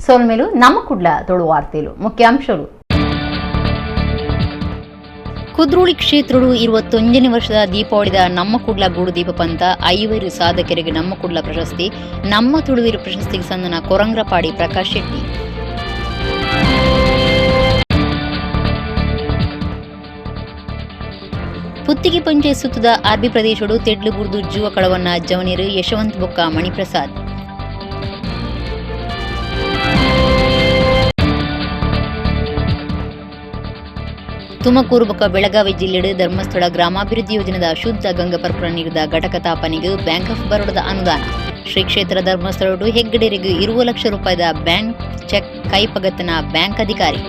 ಸೋಲ್ಮೇಲು ನಮ್ಮ ಕುಡ್ಲ ತುಳು ವಾರ್ತೆಲು ಮುಖ್ಯಾಂಶಗಳು. ಕುದ್ರೋಳಿ ಕ್ಷೇತ್ರಡು 21ನೇ ವರ್ಷದ ದೀಪಾವಳಿದ ನಮ್ಮ ಕುಡ್ಲ ಗೂಡುದೀಪ ಪಂತ. 5 ಸಾಧಕರಿಗೆ ನಮ್ಮ ಕುಡ್ಲ ಪ್ರಶಸ್ತಿ. ನಮ್ಮ ತುಳುವೀರು ಪ್ರಶಸ್ತಿಗೆ ಸಂದನ ಕೊರಂಗ್ರಪಾಡಿ ಪ್ರಕಾಶ್ ಶೆಟ್ಟಿ. ಪುತ್ತಿಗೆ ಪಂಚಾಯತ್ ಸುತ್ತದ ಆರ್ಬಿ ಪ್ರದೇಶಡು ತೆಡ್ಲು ಬುರ್ದು ಜೂವ ಕಳವನ್ನ ಜವನೀರು ಯಶವಂತ್ ಬೊಕ್ಕ ಮಣಿಪ್ರಸಾದ್. ತುಮಕೂರು ಬೊಕ್ಕ ಬೆಳಗಾವಿ ಜಿಲ್ಲೆಡು ಧರ್ಮಸ್ಥಳ ಗ್ರಾಮಾಭಿವೃದ್ಧಿ ಯೋಜನೆದ ಶುದ್ಧ ಗಂಗಪರ್ಪುರ ನೀರಿದ ಘಟಕ ತಾಪನೆಗೆ ಬ್ಯಾಂಕ್ ಆಫ್ ಬರೋಡದ ಅನುದಾನ. ಶ್ರೀ ಕ್ಷೇತ್ರ ಧರ್ಮಸ್ಥಳಡು ಹೆಗ್ಗಡೆರಿಗೆ 20 ಲಕ್ಷ ರೂಪಾಯಿದ ಬ್ಯಾಂಕ್ ಚೆಕ್ ಕೈಪಗತ್ತನ ಬ್ಯಾಂಕ್ ಅಧಿಕಾರಿ.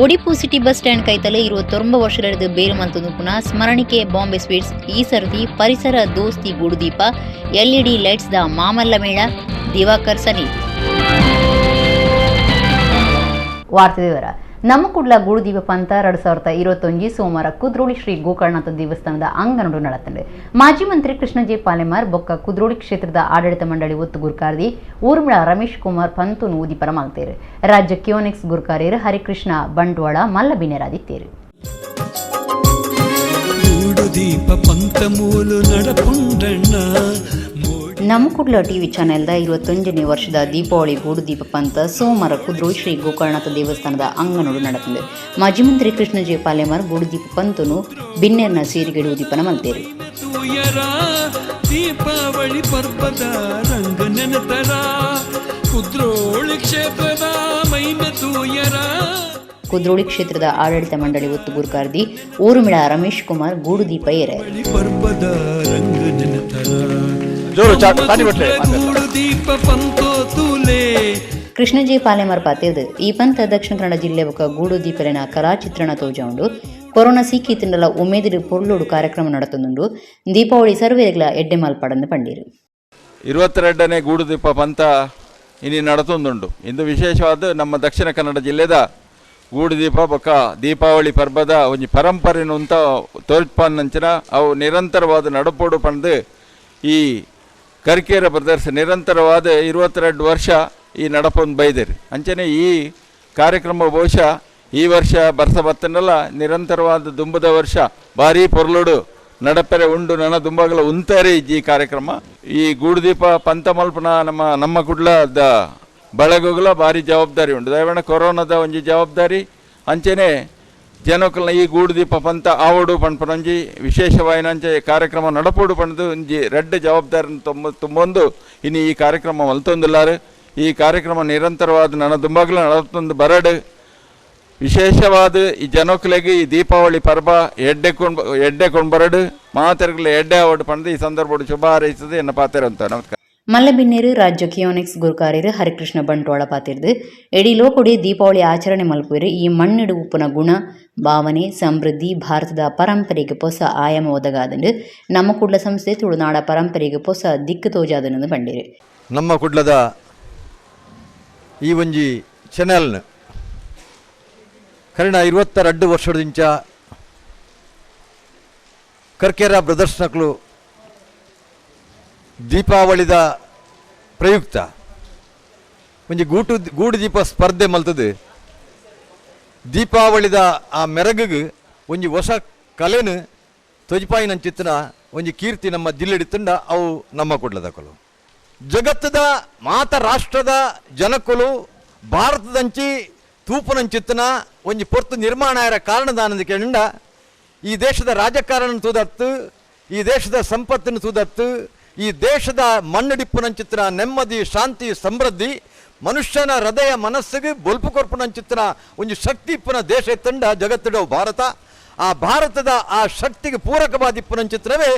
ಒಡಿಪು city bus stand ಕೈತಲೆ 29 ವರ್ಷದ ಬೇರು ಮಂತೊಂದು ಪುನಃ ಸ್ಮರಣಿಕೆ ಬಾಂಬೆ ಸ್ವೀಟ್ಸ್ ಈ ಸರತಿ ಪರಿಸರ ದೋಸ್ತಿ ಗೂಡುದೀಪ ಎಲ್ಇಡಿ ಲೈಟ್ಸ್ the Mamalla ಮೇಳ. ದಿವಾಕರ್ ಸನಿ. ವಾರ್ತೆ ವಿವರ. ನಮ್ಮ ಕುಡ್ಲ ಗೂಡುದೀಪ ಪಂತ 2021 ಸೋಮವಾರ ಕುದ್ರೋಳಿ ಶ್ರೀ ಗೋಕರ್ಣನಾಥ ದೇವಸ್ಥಾನದ ಅಂಗನಡು ನಡತಂಡೆ. ಮಾಜಿ ಮಂತ್ರಿ ಕೃಷ್ಣ ಜೆ ಪಾಲೆಮಾರ್ ಬೊಕ್ಕ ಕುದ್ರೋಳಿ ಕ್ಷೇತ್ರದ ಆಡಳಿತ ಮಂಡಳಿ ಒತ್ತು ಗುರುಕಾರ್ದಿ ಊರ್ಮಿಳ ರಮೇಶ್ ಕುಮಾರ್ ಪಂತುನು ಉದಿಪರ ಮಲ್ತೇರು. ರಾಜ್ಯ ಕಿಯೋನಿಕ್ಸ್ ಗುರುಕಾರ್ಯರು ಹರಿಕೃಷ್ಣ ಬಂಟ್ವಾಳ ಮಲ್ಲ ಬಿನೆರಾದಿತ್ತೇರು. ನಮ್ಮ ಕುಡ್ಲ ಟಿವಿ ಚಾನೆಲ್ದ 21ನೇ ವರ್ಷದ ದೀಪಾವಳಿ ಗೂಡುದೀಪ ಪಂತ ಸೋಮವಾರ ಕುದ್ರೋಳಿ ಶ್ರೀ ಗೋಕರ್ಣನಾಥ ದೇವಸ್ಥಾನದ ಅಂಗನಡು ನಡತಂದೆ. ಮಾಜಿ ಮಂತ್ರಿ ಕೃಷ್ಣ ಜೆ ಪಾಲೆಮಾರ್ ಗೂಡುದೀಪ ಪಂತನು ಬಿನ್ನೆರ್ನ ಸೀರಿಗೆಡು ಉದೀಪನ ಮಲ್ತೇರು. ದೀಪಾವಳಿ ಪರ್ವದ ರಂಗ ನೆನತರ ಕುದ್ರೋಳಿ ಕ್ಷೇತ್ರದ ಮೈಮೆ ತೂಯರ. ಕುದ್ರೋಳಿ ಕ್ಷೇತ್ರದ ಆಡಳಿತ ಮಂಡಳಿ ಒತ್ತು ಗುರುಕಾರ್ದಿ ಊರುಮಿಳ ರಮೇಶ್ ಕುಮಾರ್ ಗೂಡುದೀಪ ಏರಾರು. ಪರ್ವದ ರಂಗ ನೆನತರ ಕೃಷ್ಣ ಜೆ ಪಾಲೆಮಾರ್ ಪಾತೇರ್ದು ಈ ಪಂತ ದಕ್ಷಿಣ ಕನ್ನಡ ಜಿಲ್ಲೆ ಬೊಕ್ಕ ಗೂಡುದೀಪಲಿನ ಕಲಾ ಚಿತ್ರಣ ತೋಜಾವುಂಡು. ಕೊರೋನಾ ಸೀಕಿ ತಿಂಡಲ ಉಮೇದಿರು ಪೊರ್ಲುಡು ಕಾರ್ಯಕ್ರಮ ನಡತೊಂದುಂಡು. ದೀಪಾವಳಿ ಸರ್ವೇಗಳ ಎಡ್ಡೆ ಮಾಲ್ಪಾಡಂದು ಪಂಡೀರು. 22ನೇ ಗೂಡುದೀಪ ಪಂತ ಇನಿ ನಡತೊಂದುಂಡು. ಇಂದು ವಿಶೇಷವಾದ ನಮ್ಮ ದಕ್ಷಿಣ ಕನ್ನಡ ಜಿಲ್ಲೆದ ಗೂಡುದೀಪ ಬೊಕ್ಕ ದೀಪಾವಳಿ ಪರ್ಬದ ಒಂಜಿ ಪರಂಪರೆನು ಅಂತ ತೋರ್ಪನ್ನಂಚಿನ ಅವು ನಿರಂತರವಾದ ನಡಪೋಡು ಪಂದು ಈ ಕರ್ಕೇರ ಬ್ರದರ್ಸ್ ನಿರಂತರವಾದ 22 ವರ್ಷ ಈ ನಡಪೊಂದು ಬೈದೇರಿ. ಅಂಚನೆ ಈ ಕಾರ್ಯಕ್ರಮ ಬಹುಶಃ ಈ ವರ್ಷ ಬರ್ಸ ಬತ್ತನಲ್ಲ ನಿರಂತರವಾದ ದುಂಬದ ವರ್ಷ ಭಾರೀ ಪೊರ್ಲುಡು ನಡಪೆರೆ ಉಂಡು. ನನ್ನ ದುಂಬಗಲ ಉಂತಾರೆ ಈ ಕಾರ್ಯಕ್ರಮ. ಈ ಗೂಡುದೀಪ ಪಂತ ಮಲ್ಪನ ನಮ್ಮ ನಮ್ಮ ಕುಡ್ಲದ ಬಳಗುಗಳ ಭಾರಿ ಜವಾಬ್ದಾರಿ ಉಂಟು. ದಯವಾಣ ಕೊರೋನಾದ ಒಂಜಿ ಜವಾಬ್ದಾರಿ ಅಂಚನೆ ಜನಕ್ಕಲ್ನ ಈ ಗೂಡುದೀಪ ಪಂತ ಆವಡು ಪನ್ಪನೊಂಜಿ ವಿಶೇಷವಾಯಿನಂಚೆ ಕಾರ್ಯಕ್ರಮ ನಡಪೋಡು ಪಂದು ಒಂಜಿ ರೆಡ್ ಜವಾಬ್ದಾರಿನ ತುಂಬೊಂದು ಇನ್ನು ಈ ಕಾರ್ಯಕ್ರಮ ಮಲ್ತೊಂದುಲ್ಲಾರು. ಈ ಕಾರ್ಯಕ್ರಮ ನಿರಂತರವಾದ ನನ್ನ ದುಂಬಾಗ್ಲ ನಡತೊಂದು ಬರಡು. ವಿಶೇಷವಾದ ಈ ಜನಕ್ಕಲಿಗೆ ಈ ದೀಪಾವಳಿ ಪರ್ಬ ಎಡ್ಡೆ ಕೊಂಡ್ಬರಡು ಮಾತೆರ್ಗಲ ಎಡ್ಡೆ ಆವಡು ಪಂದು ಈ ಸಂದರ್ಭ ಶುಭ ಹಾರೈಸದೆ ಎನ್ನ ಪಾತೆರಂತ. ನಮಸ್ಕಾರ. ಮಲ್ಲಬಿನ್ನೇರು ರಾಜ್ಯ ಕಿಯೋನಿಕ್ಸ್ ಗುರುಕಾರ್ಯರು ಹರಿಕೃಷ್ಣ ಬಂಟ್ವಾಳ ಪಾತಿರ್ದು ಎಡಿ ಲೋಕೊಡಿ ದೀಪಾವಳಿ ಆಚರಣೆ ಮಲ್ಪುವೆರು. ಈ ಮಣ್ಣಿಡು ಉಪ್ಪುನ ಗುಣ ಭಾವನೆ ಸಮೃದ್ಧಿ ಭಾರತದ ಪರಂಪರೆಗೆ ಹೊಸ ಆಯಾಮ ಒದಗಾದಂಡು. ನಮ್ಮ ಕುಡ್ಲ ಸಂಸ್ಥೆ ತುಳುನಾಡ ಪರಂಪರೆಗೆ ಹೊಸ ದಿಕ್ಕು ತೋಜಾದನಂದು ಬಂಡಿರು. ನಮ್ಮ ಕುಡ್ಲದ ಈ ಒಂಜಿ ಚಾನೆಲ್ನ ಕರಿನ 22 ವರ್ಷದಿಂಚ ಕರ್ಕೇರ ಬ್ರದರ್ಸ್ ನಕಲು ದೀಪಾವಳಿದ ಪ್ರಯುಕ್ತ ಒಂಜಿ ಗೂಡು ದೀಪ ಸ್ಪರ್ಧೆ ಮಲ್ತದೆ. ದೀಪಾವಳಿದ ಆ ಮೆರಗಿಗೆ ಒಂಜಿ ಹೊಸ ಕಲೆನು ತೊಜಿಪಾಯಿನಂಚಿತ್ತಿನ ಒಂಜಿ ಕೀರ್ತಿ ನಮ್ಮ ಜಿಲ್ಲೆಡಿ ತುಂಡ ಅವು ನಮ್ಮ ಕುಡ್ಲದಕಲು. ಜಗತ್ತದ ಮಾತ ರಾಷ್ಟ್ರದ ಜನಕುಲು ಭಾರತದಂಚಿ ತೂಪುನಂಚಿತ್ತಿನ ಒಂಜಿ ಪೊರ್ತು ನಿರ್ಮಾಣ ಆಯರ ಕಾರಣದಾನಂದ ಕೇಳಿಂಡ ಈ ದೇಶದ ರಾಜಕಾರಣ ತೂದತ್ತು, ಈ ದೇಶದ ಸಂಪತ್ತನ್ನು ತೂದತ್ತು, ಈ ದೇಶದ ಮಣ್ಣಡಿಪ್ಪುನಂಚಿತ್ತಿನ ನೆಮ್ಮದಿ ಶಾಂತಿ ಸಮೃದ್ಧಿ ಮನುಷ್ಯನ ಹೃದಯ ಮನಸ್ಸಿಗೆ ಬೊಲ್ಪು ಕೊರ್ಪುನಂಚಿತ್ತಿನ ಒಂಜಿ ಶಕ್ತಿ ಇಪ್ಪುನ ದೇಶ ತಂಡ ಜಗತ್ತಿಡವು ಭಾರತ. ಆ ಭಾರತದ ಆ ಶಕ್ತಿಗೆ ಪೂರಕವಾದ ಇಪ್ಪುನಂಚಿತ್ರವೇ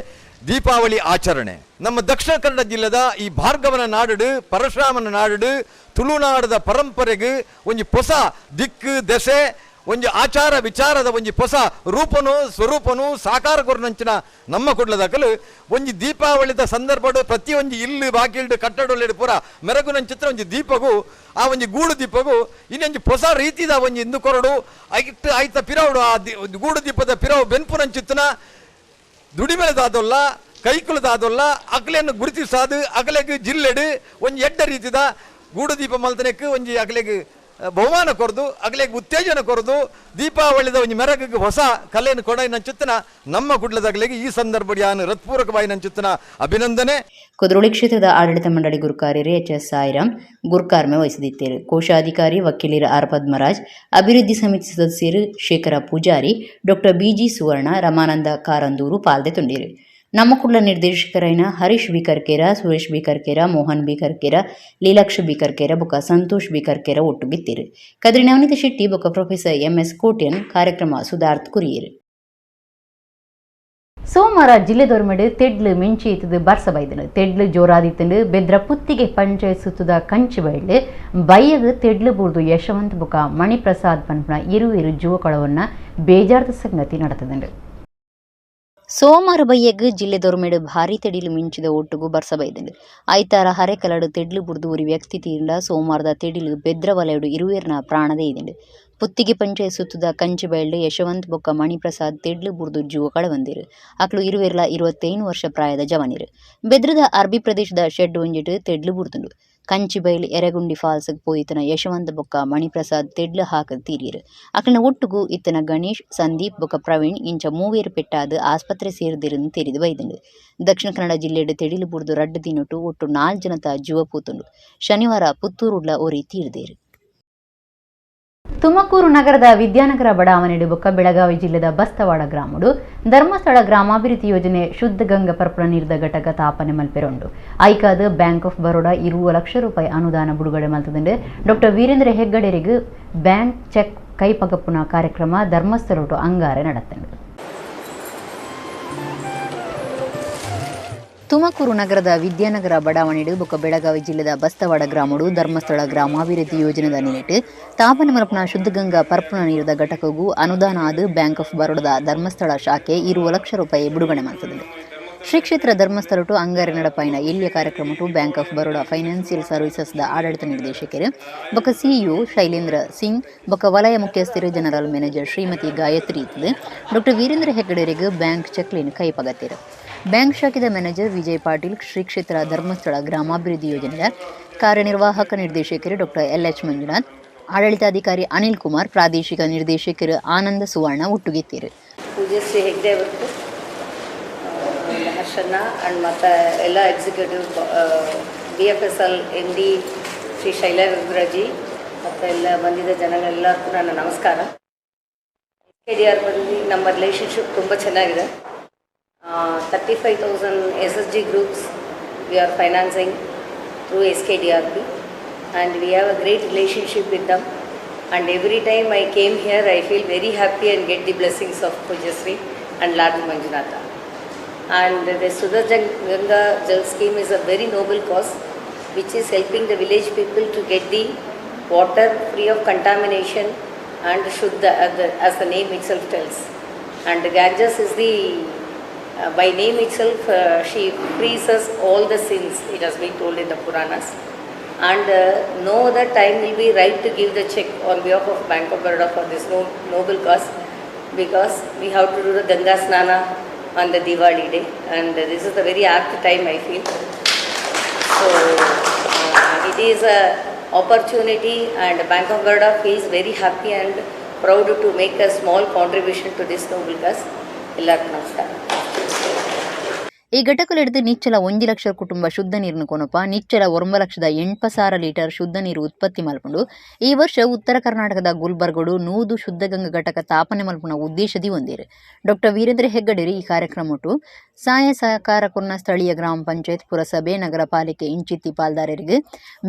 ದೀಪಾವಳಿ ಆಚರಣೆ. ನಮ್ಮ ದಕ್ಷಿಣ ಕನ್ನಡ ಜಿಲ್ಲೆದ ಈ ಭಾರ್ಗವನ ನಾಡು, ಪರಶುರಾಮನ ನಾಡು, ತುಳುನಾಡದ ಪರಂಪರೆಗೆ ಒಂಜಿ ಹೊಸ ದಿಕ್ಕು ದೆಸೆ ಒಂಜಿ ಆಚಾರ ವಿಚಾರದ ಒಂಜಿ ಹೊಸ ರೂಪನು ಸ್ವರೂಪನು ಸಾಕಾರ ಕೊರ್ನಂಚಿನ ನಮ್ಮ ಕುಡ್ಲದಕಲು ಒಂಜಿ ದೀಪಾವಳಿದ ಸಂದರ್ಭಡು ಪ್ರತಿಯೊಂಜಿ ಇಲ್ಲು ಬಾಕಿಲ್ಡು ಕಟ್ಟಡೊಲ್ಲೆಡು ಪೂರ ಮೆರಗುನಂಚಿತ್ರ ಒಂಜಿ ದೀಪಗು ಆ ಒಂಜಿ ಗೂಡು ದೀಪಗು ಇನ್ನೊಂಜಿ ಹೊಸ ರೀತಿದ ಒಂಜಿ ಇಂದು ಕೊರಡು ಐಟ್ ಐತ ಪಿರವುಡು ಆ ಗೂಡು ದೀಪದ ಪಿರವು ಬೆನ್ಪುನಂಚಿತ್ತನ ದುಡಿಮೆಲೆದಾದೊಲ್ಲ ಕೈಕುಲದಾದೊಲ್ಲ ಅಕ್ಲೆನ್ ಗುರುತಿಸಾದು ಅಗಲೆಗ್ ಜಿಲ್ಲೆಡ್ ಒಂಜಿ ಎಡ್ಡ ರೀತಿದ ಗೂಡುದೀಪ ಮಲ್ತನೆಕ್ ಒಂಜಿ ಅಗಲೆಗ್ ಬಹುಮಾನ ಕೊರ್ದು ಅಗಲೆಗ್ ಉತ್ತೇಜನ ಕೊರ್ದು ದೀಪಾವಳಿದ ಒಂಜಿ ಮೆರಗಿಗೆ ಹೊಸ ಕಲೆಯನ್ನು ಕೊಡೈನಂಚುತ್ತನ ನಮ್ಮ ಕುಡ್ಲದಾಗಲೆಗೆ ಈ ಸಂದರ್ಭ ಯಾನು ಹೃತ್ಪೂರ್ವಕವಾಗಿ ನಂಚುತ್ತನ ಅಭಿನಂದನೆ. ಕುದ್ರೋಳಿ ಕ್ಷೇತ್ರದ ಆಡಳಿತ ಮಂಡಳಿ ಗುರುಕಾರ್ಯರು ಎಚ್ ಎಸ್ ಸಾಯಿರಾಮ್ ಗುರುಕಾರ್ಮೆ ವಹಿಸಿದಿತ್ತೇರು. ಕೋಶಾಧಿಕಾರಿ ವಕೀಲರು ಆರ್ ಪದ್ಮರಾಜ್, ಅಭಿವೃದ್ಧಿ ಸಮಿತಿ ಸದಸ್ಯರು ಶೇಖರ ಪೂಜಾರಿ, ಡಾಕ್ಟರ್ ಬಿಜಿ ಸುವರ್ಣ, ರಮಾನಂದ ಕಾರಂದೂರು ಪಾಲ್ದೆ ತುಂಡೀರು. ನಮ್ಮ Kudla ನಿರ್ದೇಶಕರೈನ Harish B Karkera, Suresh B Karkera, Mohan B Karkera, Leelaksha B Karkera ಬೊಕ್ಕ ಸಂತೋಷ್ ಬಿ ಕರ್ಕೇರ ಒಟ್ಟುಗಿತ್ತೀರು. ಕದ್ರಿ ನವನೀತ ಶೆಟ್ಟಿ ಬೊಕ್ಕ professor M S Kotian ಕಾರ್ಯಕ್ರಮ ಸುಧಾರ್ತ್ ಕುರಿಯರು. ಸೋಮವಾರ ಜಿಲ್ಲೆದೊರ್ಮೆಡು ತೆಡ್ಲು ಮಿಂಚಿ ಇತ್ತದು ಬರ್ಸ ಬೈದನು. ತೆಡ್ಲು ಜೋರಾದಿತ್ತಂಡು ಬೆದ್ರ ಪುತ್ತಿಗೆ ಪಂಚಾಯತ್ ಸುತ್ತದ ಕಂಚಿ ಬೈಡ್ಲು ಬೈಯಗ್ ತೆಡ್ಲು ಬೂರ್ದು ಯಶವಂತ್ ಬೊಕ ಮಣಿಪ್ರಸಾದ್ ಪನ್ಪುನ ಇರುವಿರು ಜೀವಕಳವನ್ನ ಬೇಜಾರ್ದ ಸಂಗತಿ நடத்ததுண்டு. ಸೋಮವಾರ ಬಯ್ಯಗ್ ಜಿಲ್ಲೆದೊರ್ಮೆಡು ಭಾರಿ ತೆಡಿಲು ಮಿಂಚಿದ ಒಟ್ಟುಗು ಬರ್ಸ ಬೈದುಂಡು. ಐತಾರ ಹರೆಕಲಡು ತೆಡ್ಲು ಬುಡ್ದು ಒರಿ ವ್ಯಕ್ತಿ ತೀರ್ಂಡ ಸೋಮವಾರದ ತೆಡಿಲು ಬೆದ್ರ ವಲಯಡು ಇರುವೆರ್ನ ಪ್ರಾಣದೇ ಇದುಂಡು. ಪುತ್ತಿಗೆ ಪಂಚಾಯತ್ ಸುತ್ತದ ಕಂಚಿ ಬೈಲ್ಡ್ ಯಶವಂತ್ ಬೊಕ್ಕ ಮಣಿಪ್ರಸಾದ್ ತೆಡ್ಲು ಬುಡ್ದು ಜೀವ ಕಳವಂದಿರು. ಅಕ್ಲು ಇರುವೆರ್ಲ 25 ವರ್ಷ ಪ್ರಾಯದ ಜವನಿರು. ಬೆದ್ರದ ಅರ್ಬಿ ಪ್ರದೇಶದ ಶೆಡ್ ಒಂಜಿಟ್ ತೆಡ್ಲು ಬುಡ್ದುಂಡು. ಕಂಚಿಬೈಲ್ ಎರೆಗುಂಡಿ ಫಾಲ್ಸ್ ಪೋಯಿತನ ಯಶವಂತ್ ಬೊಕ್ಕ ಮಣಿಪ್ರಸಾದ್ ತೆಡ್ಲು ಹಾಕದ್ ತೀರಿಯರು. ಅಕ್ಲಿನ ಒಟ್ಟುಗು ಇತ್ತನ ಗಣೇಶ್, ಸಂದೀಪ್ ಬೊಕ್ಕ ಪ್ರವೀಣ್ ಇಂಚ ಮೂವೇರು ಪೆಟ್ಟಾದ್ ಆಸ್ಪತ್ರೆ ಸೇರ್ದಿರನ್ನು ತೆರಿದು ಬೈದುಂಡು. ದಕ್ಷಿಣ ಕನ್ನಡ ಜಿಲ್ಲೆಡ್ ತೆಡಿಲು ಬುಡ್ದು ರಡ್ಡು ದಿನೊಟು ಒಟ್ಟು 4 ಜನತ ಜೀವ ಪೋತುಂಡು. ಶನಿವಾರ ಪುತ್ತೂರುಡ್ಲ ಒರಿ ತೀರ್ದೇರು. ತುಮಕೂರು ನಗರದ ವಿದ್ಯಾನಗರ ಬಡಾವಣೆಡು ಬೊಕ್ಕ ಬೆಳಗಾವಿ ಜಿಲ್ಲೆದ ಬಸ್ತವಾಡ ಗ್ರಾಮಡು ಧರ್ಮಸ್ಥಳ ಗ್ರಾಮಾಭಿವೃದ್ಧಿ ಯೋಜನೆ ಶುದ್ಧ ಗಂಗಾ ಪರ್ಪುನ ನೀರ್ದ ಘಟಕ ತಾಪನೆ ಮಲ್ಪೆರುಂಡು. ಐಕಾದ ಬ್ಯಾಂಕ್ ಆಫ್ ಬರೋಡಾ 20 ಲಕ್ಷ ರೂಪಾಯಿ ಅನುದಾನ ಬಿಡುಗಡೆ ಮಲ್ತದಂಡು. ಡಾಕ್ಟರ್ ವೀರೇಂದ್ರ ಹೆಗ್ಗಡೆರಿಗೆ ಬ್ಯಾಂಕ್ ಚೆಕ್ ಕೈಪಗಪ್ಪುನ ಕಾರ್ಯಕ್ರಮ ಧರ್ಮಸ್ಥಳಟು ಅಂಗಾರೆ நடತ್ತಂಡು. ತುಮಕೂರು ನಗರದ ವಿದ್ಯಾನಗರ ಬಡಾವಣೆಡು ಬೊಕ್ಕ ಬೆಳಗಾವಿ ಜಿಲ್ಲೆದ ಬಸ್ತವಾಡ ಗ್ರಾಮಡು ಧರ್ಮಸ್ಥಳ ಗ್ರಾಮಾಭಿವೃದ್ಧಿ ಯೋಜನೆದ ನಿಲೆಟ್ ತಾಪನ ಮಲ್ಪುನ ಶುದ್ಧಗಂಗಾ ಪರ್ಪುನ ನೀರದ ಘಟಕಗೂ ಅನುದಾನ ಆದ್ ಬ್ಯಾಂಕ್ ಆಫ್ ಬರೋಡದ ಧರ್ಮಸ್ಥಳ ಶಾಖೆ 20 ಲಕ್ಷ ರೂಪಾಯಿ ಬಿಡುಗಡೆ ಮಾಡ್ತದೆ. ಶ್ರೀ ಕ್ಷೇತ್ರ ಧರ್ಮಸ್ಥಳಟು ಅಂಗಾರೆ ನಡಪಾಯಿನ ಎಲ್ಲಿಯ ಕಾರ್ಯಕ್ರಮಟು bank of Baroda financial ಸರ್ವಿಸಸ್ದ ಆಡಳಿತ ನಿರ್ದೇಶಕರು ಬೊಕ್ಕ ಸಿಇಒ ಶೈಲೇಂದ್ರ ಸಿಂಗ್ ಬೊಕ್ಕ ವಲಯ ಮುಖ್ಯಸ್ಥರು ಜನರಲ್ ಮ್ಯಾನೇಜರ್ ಶ್ರೀಮತಿ ಗಾಯತ್ರಿ ಇತ್ತದೆ. ಡಾಕ್ಟರ್ ವೀರೇಂದ್ರ ಹೆಗ್ಗಡೆರಿಗೆ ಬ್ಯಾಂಕ್ ಚೆಕ್ಲಿನ್ ಕೈಪಗತ್ತಿರು. ಬ್ಯಾಂಕ್ ಶಾಖೆದ ಮ್ಯಾನೇಜರ್ ವಿಜಯ್ ಪಾಟೀಲ್, ಶ್ರೀ ಕ್ಷೇತ್ರ ಧರ್ಮಸ್ಥಳ ಗ್ರಾಮಾಭಿವೃದ್ಧಿ ಯೋಜನೆಯ ಕಾರ್ಯನಿರ್ವಾಹಕ ನಿರ್ದೇಶಕರು doctor L H Manjunath, ಆಡಳಿತಾಧಿಕಾರಿ ಅನಿಲ್ ಕುಮಾರ್, ಪ್ರಾದೇಶಿಕ ನಿರ್ದೇಶಕರು ಆನಂದ ಸುವರ್ಣ ಒಟ್ಟುಗಿತ್ತೀರು. ಪೂಜ್ಯಶ್ರೀ ಹೆಗ್ಡೆ ಅವರಿಗೆ, ಹರ್ಷಣ್ಣ ಆ್ಯಂಡ್ ಮತ್ತು ಎಲ್ಲ executive BFSL MD Shri ಶೈಲೇಂದ್ರಜಿ ಮತ್ತು ಎಲ್ಲ ಬಂದಿದ್ದ ಜನಗಳೆಲ್ಲರಿಗೂ ನನ್ನ ನಮಸ್ಕಾರ. SKDR ಬಂದು ನಮ್ಮ ರಿಲೇಷನ್ಶಿಪ್ ತುಂಬ ಚೆನ್ನಾಗಿದೆ. 35,000 SSG groups we are financing through SKDRP and we have a great relationship with them. And every time I came here I feel very happy and get the blessings of Pujyasri and Lord Manjunatha. And the Sudha Ganga Jal Scheme is a very noble cause which is helping the village people to get the water free of contamination and Shuddha, as the name itself tells. And Ganges is the, by name itself, she frees us all the sins, it has been told in the Puranas. And no other time will be right to give the check on behalf of Bank of Baroda for this noble cause, because we have to do the Ganga Snana on the Diwali day, and this is the very apt time I feel. So it is a opportunity and Bank of Baroda feels very happy and proud to make a small contribution to this noble cause. Ellarku namaskara. ಈ ಘಟಕಲೆಡ್ದು ನಿಚ್ಚಲ 1 ಲಕ್ಷ ಕುಟುಂಬ ಶುದ್ಧ ನೀರನ್ನು ಕೊನೊಪ ನಿಚ್ಚಲ 9,08,000 litre ಶುದ್ಧ ನೀರು ಉತ್ಪತ್ತಿ ಮಲ್ಪುಂಡು. ಈ ವರ್ಷ ಉತ್ತರ ಕರ್ನಾಟಕದ ಗುಲ್ಬರ್ಗಡು 100 ಶುದ್ಧಗಂಗಾ ಘಟಕ ತಾಪನೆ ಮಲ್ಪುನ ಉದ್ದೇಶದಿ ಹೊಂದಿರು. ಡಾಕ್ಟರ್ ವೀರೇಂದ್ರ ಹೆಗ್ಗಡೇರಿ ಈ ಕಾರ್ಯಕ್ರಮಟು ಸಹಾಯ ಸಹಕಾರ ಕೊರ್ನ ಸ್ಥಳೀಯ ಗ್ರಾಮ ಪಂಚಾಯತ್, ಪುರಸಭೆ, ನಗರ ಪಾಲಿಕೆ ಇಂಚಿತ್ತಿ ಪಾಲ್ದಾರರಿಗೆ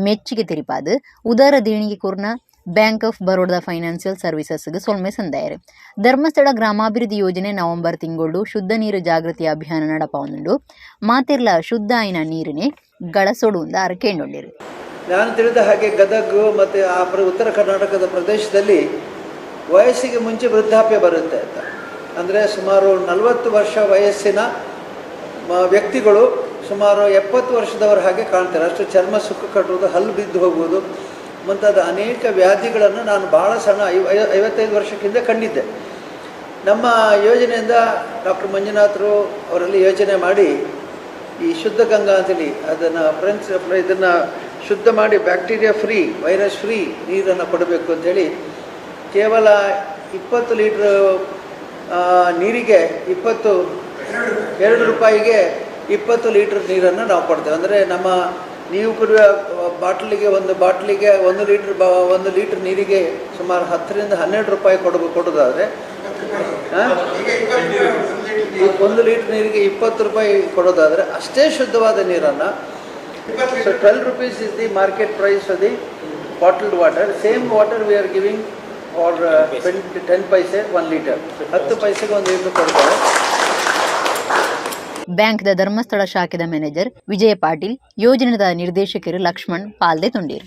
ಮೆಚ್ಚಿಗೆ ತೆರಿಪಾದು ಉದಾರ ದೇಣಿಗೆ ಕೊರ್ನ ಬ್ಯಾಂಕ್ ಆಫ್ ಬರೋಡಾ ಫೈನಾನ್ಷಿಯಲ್ ಸರ್ವಿಸಸ್ಗೆ ಸೊಲ್ಮೆ ಸಂದಾಯರು. ಧರ್ಮಸ್ಥಳ ಗ್ರಾಮಾಭಿವೃದ್ಧಿ ಯೋಜನೆ ನವೆಂಬರ್ ತಿಂಗಳು ಶುದ್ಧ ನೀರು ಜಾಗೃತಿ ಅಭಿಯಾನ ನಡಪಾವುಂಡು. ಮಾತಿರ್ಲ ಶುದ್ಧ ಆಯ್ನ ನೀರಿನೇ ಗಳಸೊಡು ಅಂದ ಅರಕೇಂಡೊಂಡಿರು. ನಾನು ತಿಳಿದ ಹಾಗೆ ಗದಗ ಮತ್ತು ಆ ಉತ್ತರ ಕರ್ನಾಟಕದ ಪ್ರದೇಶದಲ್ಲಿ ವಯಸ್ಸಿಗೆ ಮುಂಚೆ ವೃದ್ಧಾಪ್ಯ ಬರುತ್ತೆ ಅಂತ. ಅಂದರೆ ಸುಮಾರು 40 ವರ್ಷ ವಯಸ್ಸಿನ ವ್ಯಕ್ತಿಗಳು ಸುಮಾರು 70 ವರ್ಷದವರ ಹಾಗೆ ಕಾಣ್ತಾರೆ. ಅಷ್ಟು ಚರ್ಮ ಸುಕ್ಕು ಕಟ್ಟುವುದು, ಹಲ್ಲು ಬಿದ್ದು ಹೋಗುವುದು ಮುಂತಾದ ಅನೇಕ ವ್ಯಾಧಿಗಳನ್ನು ನಾನು ಭಾಳ ಸಣ್ಣ 55 ವರ್ಷಕ್ಕಿಂತ ಕಂಡಿದ್ದೆ. ನಮ್ಮ ಯೋಜನೆಯಿಂದ ಡಾಕ್ಟರ್ ಮಂಜುನಾಥರು ಅವರಲ್ಲಿ ಯೋಜನೆ ಮಾಡಿ ಈ ಶುದ್ಧ ಗಂಗಾ ಅಂತೇಳಿ ಅದನ್ನು ಫ್ರೆಂಡ್ಸ್ ಇದನ್ನು ಶುದ್ಧ ಮಾಡಿ bacteria free, virus free ನೀರನ್ನು ಕೊಡಬೇಕು ಅಂಥೇಳಿ ಕೇವಲ 20 ಲೀಟ್ರ್ ನೀರಿಗೆ 22 ರೂಪಾಯಿಗೆ 20 ಲೀಟ್ರ್ ನೀರನ್ನು ನಾವು ಕೊಡ್ತೇವೆ. ಅಂದರೆ ನಮ್ಮ ನೀವು ಕುಡಿಯುವ ಬಾಟ್ಲಿಗೆ, ಒಂದು ಬಾಟ್ಲಿಗೆ 1 ಲೀಟ್ರ್ 1 ಲೀಟ್ರ್ ನೀರಿಗೆ ಸುಮಾರು 10 ರಿಂದ 12 ರೂಪಾಯಿ ಕೊಡೋದಾದರೆ, 1 ಲೀಟ್ರ್ ನೀರಿಗೆ 20 ರೂಪಾಯಿ ಕೊಡೋದಾದರೆ ಅಷ್ಟೇ ಶುದ್ಧವಾದ ನೀರನ್ನು. So 12 rupees is the market price for the bottled water. Same water we are giving for 10 paise 1 litre. 10 ಪೈಸೆಗೆ 1 litre ಕೊಡ್ತಾರೆ. ಬ್ಯಾಂಕ್ದ ಧರ್ಮಸ್ಥಳ ಶಾಖೆದ ಮ್ಯಾನೇಜರ್ ವಿಜಯ ಪಾಟೀಲ್, ಯೋಜನೆದ ನಿರ್ದೇಶಕರು ಲಕ್ಷ್ಮಣ್ ಪಾಲ್ದೆ ತುಂಡೀರ್.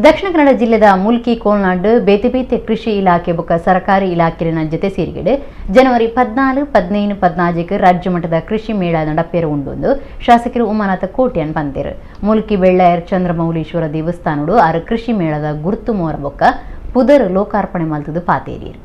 ದಕ್ಷಿಣ ಕನ್ನಡ ಜಿಲ್ಲೆದ ಮುಲ್ಕಿ ಕೋಲ್ನಾಡು ಬೇತೆ ಬೇತೆ ಕೃಷಿ ಇಲಾಖೆ ಬೊಕ್ಕ ಸರ್ಕಾರಿ ಇಲಾಖೆಯ ಜೊತೆ ಸೇರಿಗೆಡೆ ಜನವರಿ 14, 15, 14 ರಾಜ್ಯ ಮಟ್ಟದ ಕೃಷಿ ಮೇಳ ನಡಪೇರು ಉಂಡು ಶಾಸಕರು ಉಮಾನಾಥ ಕೋಟ್ಯಾನ್ ಪಂತೇರು. ಮುಲ್ಕಿ ಬೆಳ್ಳಾಯರ್ ಚಂದ್ರಮೌಳೀಶ್ವರ ದೇವಸ್ಥಾನಡು ಆರು ಕೃಷಿ ಮೇಳದ ಗುರುತು ಮೋರ ಬೊಕ್ಕ ಪುದರ್ ಲೋಕಾರ್ಪಣೆ ಮಲ್ತದು ಪಾತೇರಿಯರು.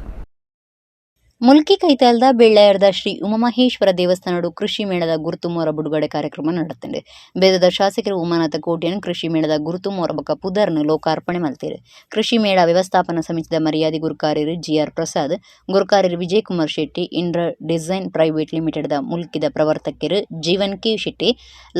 ಮುಲ್ಕಿ ಕೈತಾಲ್ದ ಬೆಳ್ಳಾಯರ್ದ ಶ್ರೀ ಉಮಾಮಹೇಶ್ವರ ದೇವಸ್ಥಾನಡು ಕೃಷಿ ಮೇಳದ ಗುರುತು ಮೋರ ಬಿಡುಗಡೆ ಕಾರ್ಯಕ್ರಮ ನಡೆತಂಡು. ಬೇದದ ಶಾಸಕರು ಉಮಾನಾಥ ಕೋಟ್ಯಾನ್ ಕೃಷಿ ಮೇಳದ ಗುರುತು ಮೋರ ಬೊಕ್ಕ ಪುದರ್ನು ಲೋಕಾರ್ಪಣೆ ಮಲ್ತೇರು. ಕೃಷಿ ಮೇಳ ವ್ಯವಸ್ಥಾಪನಾ ಸಮಿತಿದ ಮರ್ಯಾದೆ ಗುರುಕಾರ್ಯರು ಜಿಆರ್ ಪ್ರಸಾದ್, ಗುರುಕಾರ್ಯರು Vijayakumar Shetty, Indra design private ಲಿಮಿಟೆಡ್ದ ಮುಲ್ಕಿದ ಪ್ರವರ್ತಕರು ಜೀವನ್ ಕೆ ಶೆಟ್ಟಿ,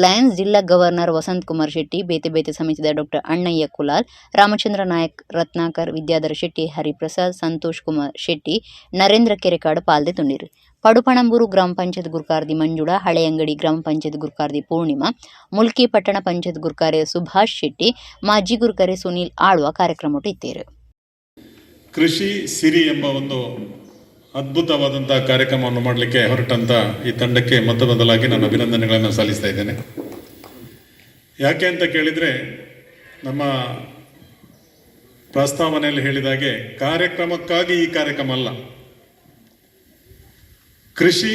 ಲಯನ್ಸ್ ಜಿಲ್ಲಾ ಗವರ್ನರ್ ವಸಂತ್ ಕುಮಾರ್ ಶೆಟ್ಟಿ, ಬೇತೆ ಬೇತೆ ಸಮಿತಿದ ಡಾಕ್ಟರ್ ಅಣ್ಣಯ್ಯ ಕುಲಾಲ್, ರಾಮಚಂದ್ರ ನಾಯಕ್, ರತ್ನಾಕರ್, ವಿದ್ಯಾಧರ ಶೆಟ್ಟಿ, ಹರಿಪ್ರಸಾದ್, ಸಂತೋಷ್ ಕುಮಾರ್ ಶೆಟ್ಟಿ, ನರೇಂದ್ರ ಕೆರೆಕಾಡು ಪಾಲ್ದೆ ತುಂಡಿರು. ಪಡುಪಣಂಬೂರು ಗ್ರಾಮ ಪಂಚಾಯತ್ ಗುರುಕಾರ್ದಿ ಮಂಜುಳಾ, ಹಳೆಯಂಗಡಿ ಗ್ರಾಮ ಪಂಚಾಯತ್ ಗುರುಕಾರ್ದಿ ಪೂರ್ಣಿಮಾ, ಮುಲ್ಕಿ ಪಟ್ಟಣ ಪಂಚಾಯತ್ ಗುರುಕಾರೆ ಸುಭಾಷ್ ಶೆಟ್ಟಿ, ಮಾಜಿ ಗುರುಕರೆ ಸುನೀಲ್ ಆಳ್ವ ಕಾರ್ಯಕ್ರಮ ಇತ್ತೇರು. ಕೃಷಿ ಸಿರಿ ಎಂಬ ಒಂದು ಅದ್ಭುತವಾದಂತಹ ಕಾರ್ಯಕ್ರಮವನ್ನು ಮಾಡಲಿಕ್ಕೆ ಹೊರಟಂತ ಈ ತಂಡಕ್ಕೆ ಮೊತ್ತ ಮೊದಲಾಗಿ ನಾನು ಅಭಿನಂದನೆಗಳನ್ನು ಸಲ್ಲಿಸ್ತಾ ಇದ್ದೇನೆ. ಯಾಕೆ ಅಂತ ಕೇಳಿದರೆ, ನಮ್ಮ ಪ್ರಸ್ತಾವನೆಯಲ್ಲಿ ಹೇಳಿದಾಗೆ ಕಾರ್ಯಕ್ರಮಕ್ಕಾಗಿ ಈ ಕಾರ್ಯಕ್ರಮ ಅಲ್ಲ. ಕೃಷಿ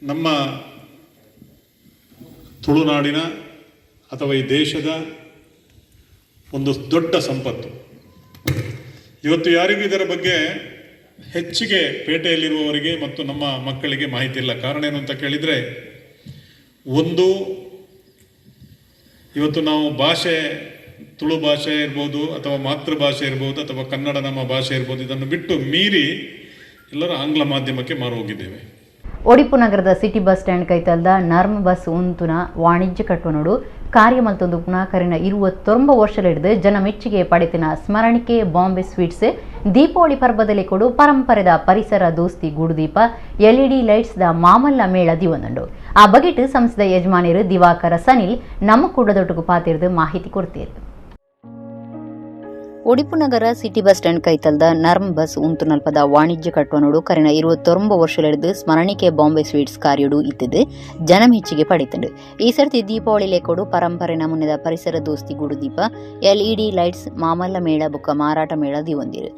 ನಮ್ಮ ತುಳುನಾಡಿನ ಅಥವಾ ಈ ದೇಶದ ಒಂದು ದೊಡ್ಡ ಸಂಪತ್ತು. ಇವತ್ತು ಯಾರಿಗೂ ಇದರ ಬಗ್ಗೆ ಹೆಚ್ಚಿಗೆ ಪೇಟೆಯಲ್ಲಿರುವವರಿಗೆ ಮತ್ತು ನಮ್ಮ ಮಕ್ಕಳಿಗೆ ಮಾಹಿತಿ ಇಲ್ಲ. ಕಾರಣ ಏನು ಅಂತ ಕೇಳಿದರೆ, ಒಂದು ಇವತ್ತು ನಾವು ಭಾಷೆ, ತುಳು ಭಾಷೆ ಇರ್ಬೋದು ಅಥವಾ ಮಾತೃಭಾಷೆ ಇರ್ಬೋದು ಅಥವಾ ಕನ್ನಡ ನಮ್ಮ ಭಾಷೆ ಇರ್ಬೋದು, ಇದನ್ನು ಬಿಟ್ಟು ಮೀರಿ ಎಲ್ಲರೂ ಆಂಗ್ಲ ಮಾಧ್ಯಮಕ್ಕೆ ಮಾರು ಹೋಗಿದ್ದೇವೆ. ಒಡಿಪು ನಗರದ city bus stand ಕೈತಲ್ದ ನರ್ಮ್ ಬಸ್ ಉಂತುನ ವಾಣಿಜ್ಯ ಕಟ್ಟುವನೋಡು ಕಾರ್ಯ ಮಲ್ತೊಂದು ಪುನಾಕರಿನ 29 ವರ್ಷಲಿಡಿದು ಜನ ಮೆಚ್ಚುಗೆ ಪಡೆತಿನ ಸ್ಮರಣಿಕೆ ಬಾಂಬೆ ಸ್ವೀಟ್ಸ್ ದೀಪಾವಳಿ ಪರ್ಬದಲ್ಲಿ ಕೊಡು ಪರಂಪರೆದ ಪರಿಸರ ದೋಸ್ತಿ ಗೂಡುದೀಪ ಎಲ್ಇಡಿ ಲೈಟ್ಸ್ the ಮಾಮಲ್ಲ ಮೇಳ ದಿವೊಂದುಂಡು. ಆ ಬಗೆಟ್ ಸಂಸ್ಥೆದ ಯಜಮಾನಿರು ದಿವಾಕರ ಸನಿಲ್ ನಮ್ಮ ಕೂಡದೊಟ್ಟುಗು ಪಾತಿರ್ದು ಮಾಹಿತಿ ಕೊಡ್ತೀರು. ಒಡಿಪು ನಗರ city bus stand ಕೈತಲ್ದ ನರ್ಮ್ ಬಸ್ ಉಂತುನಲ್ಪದ ವಾಣಿಜ್ಯ ಕಟ್ಟುವನೋಡು ಕರಿನ 29 ವರ್ಷಲಿಡಿದು ಸ್ಮರಣಿಕೆ ಬಾಂಬೆ ಸ್ವೀಟ್ಸ್ ಕಾರ್ಯಡು ಇತ್ತಿದ್ದು ಜನ ಮೆಚ್ಚುಗೆ ಪಡೆತಂಡು. ಈ ಸರ್ತಿ ದೀಪಾವಳಿ ಲೇಕೋಡು ಪರಂಪರೆ ನಮೂನೆದ ಪರಿಸರ ದೋಸ್ತಿ ಗುಡುದೀಪ ಎಲ್ಇಡಿ ಲೈಟ್ಸ್ ಮಾಮಲ್ಲ ಮೇಳ ಬುಕ್ಕ ಮಾರಾಟ ಮೇಳ ದಿವೊಂದಿರು.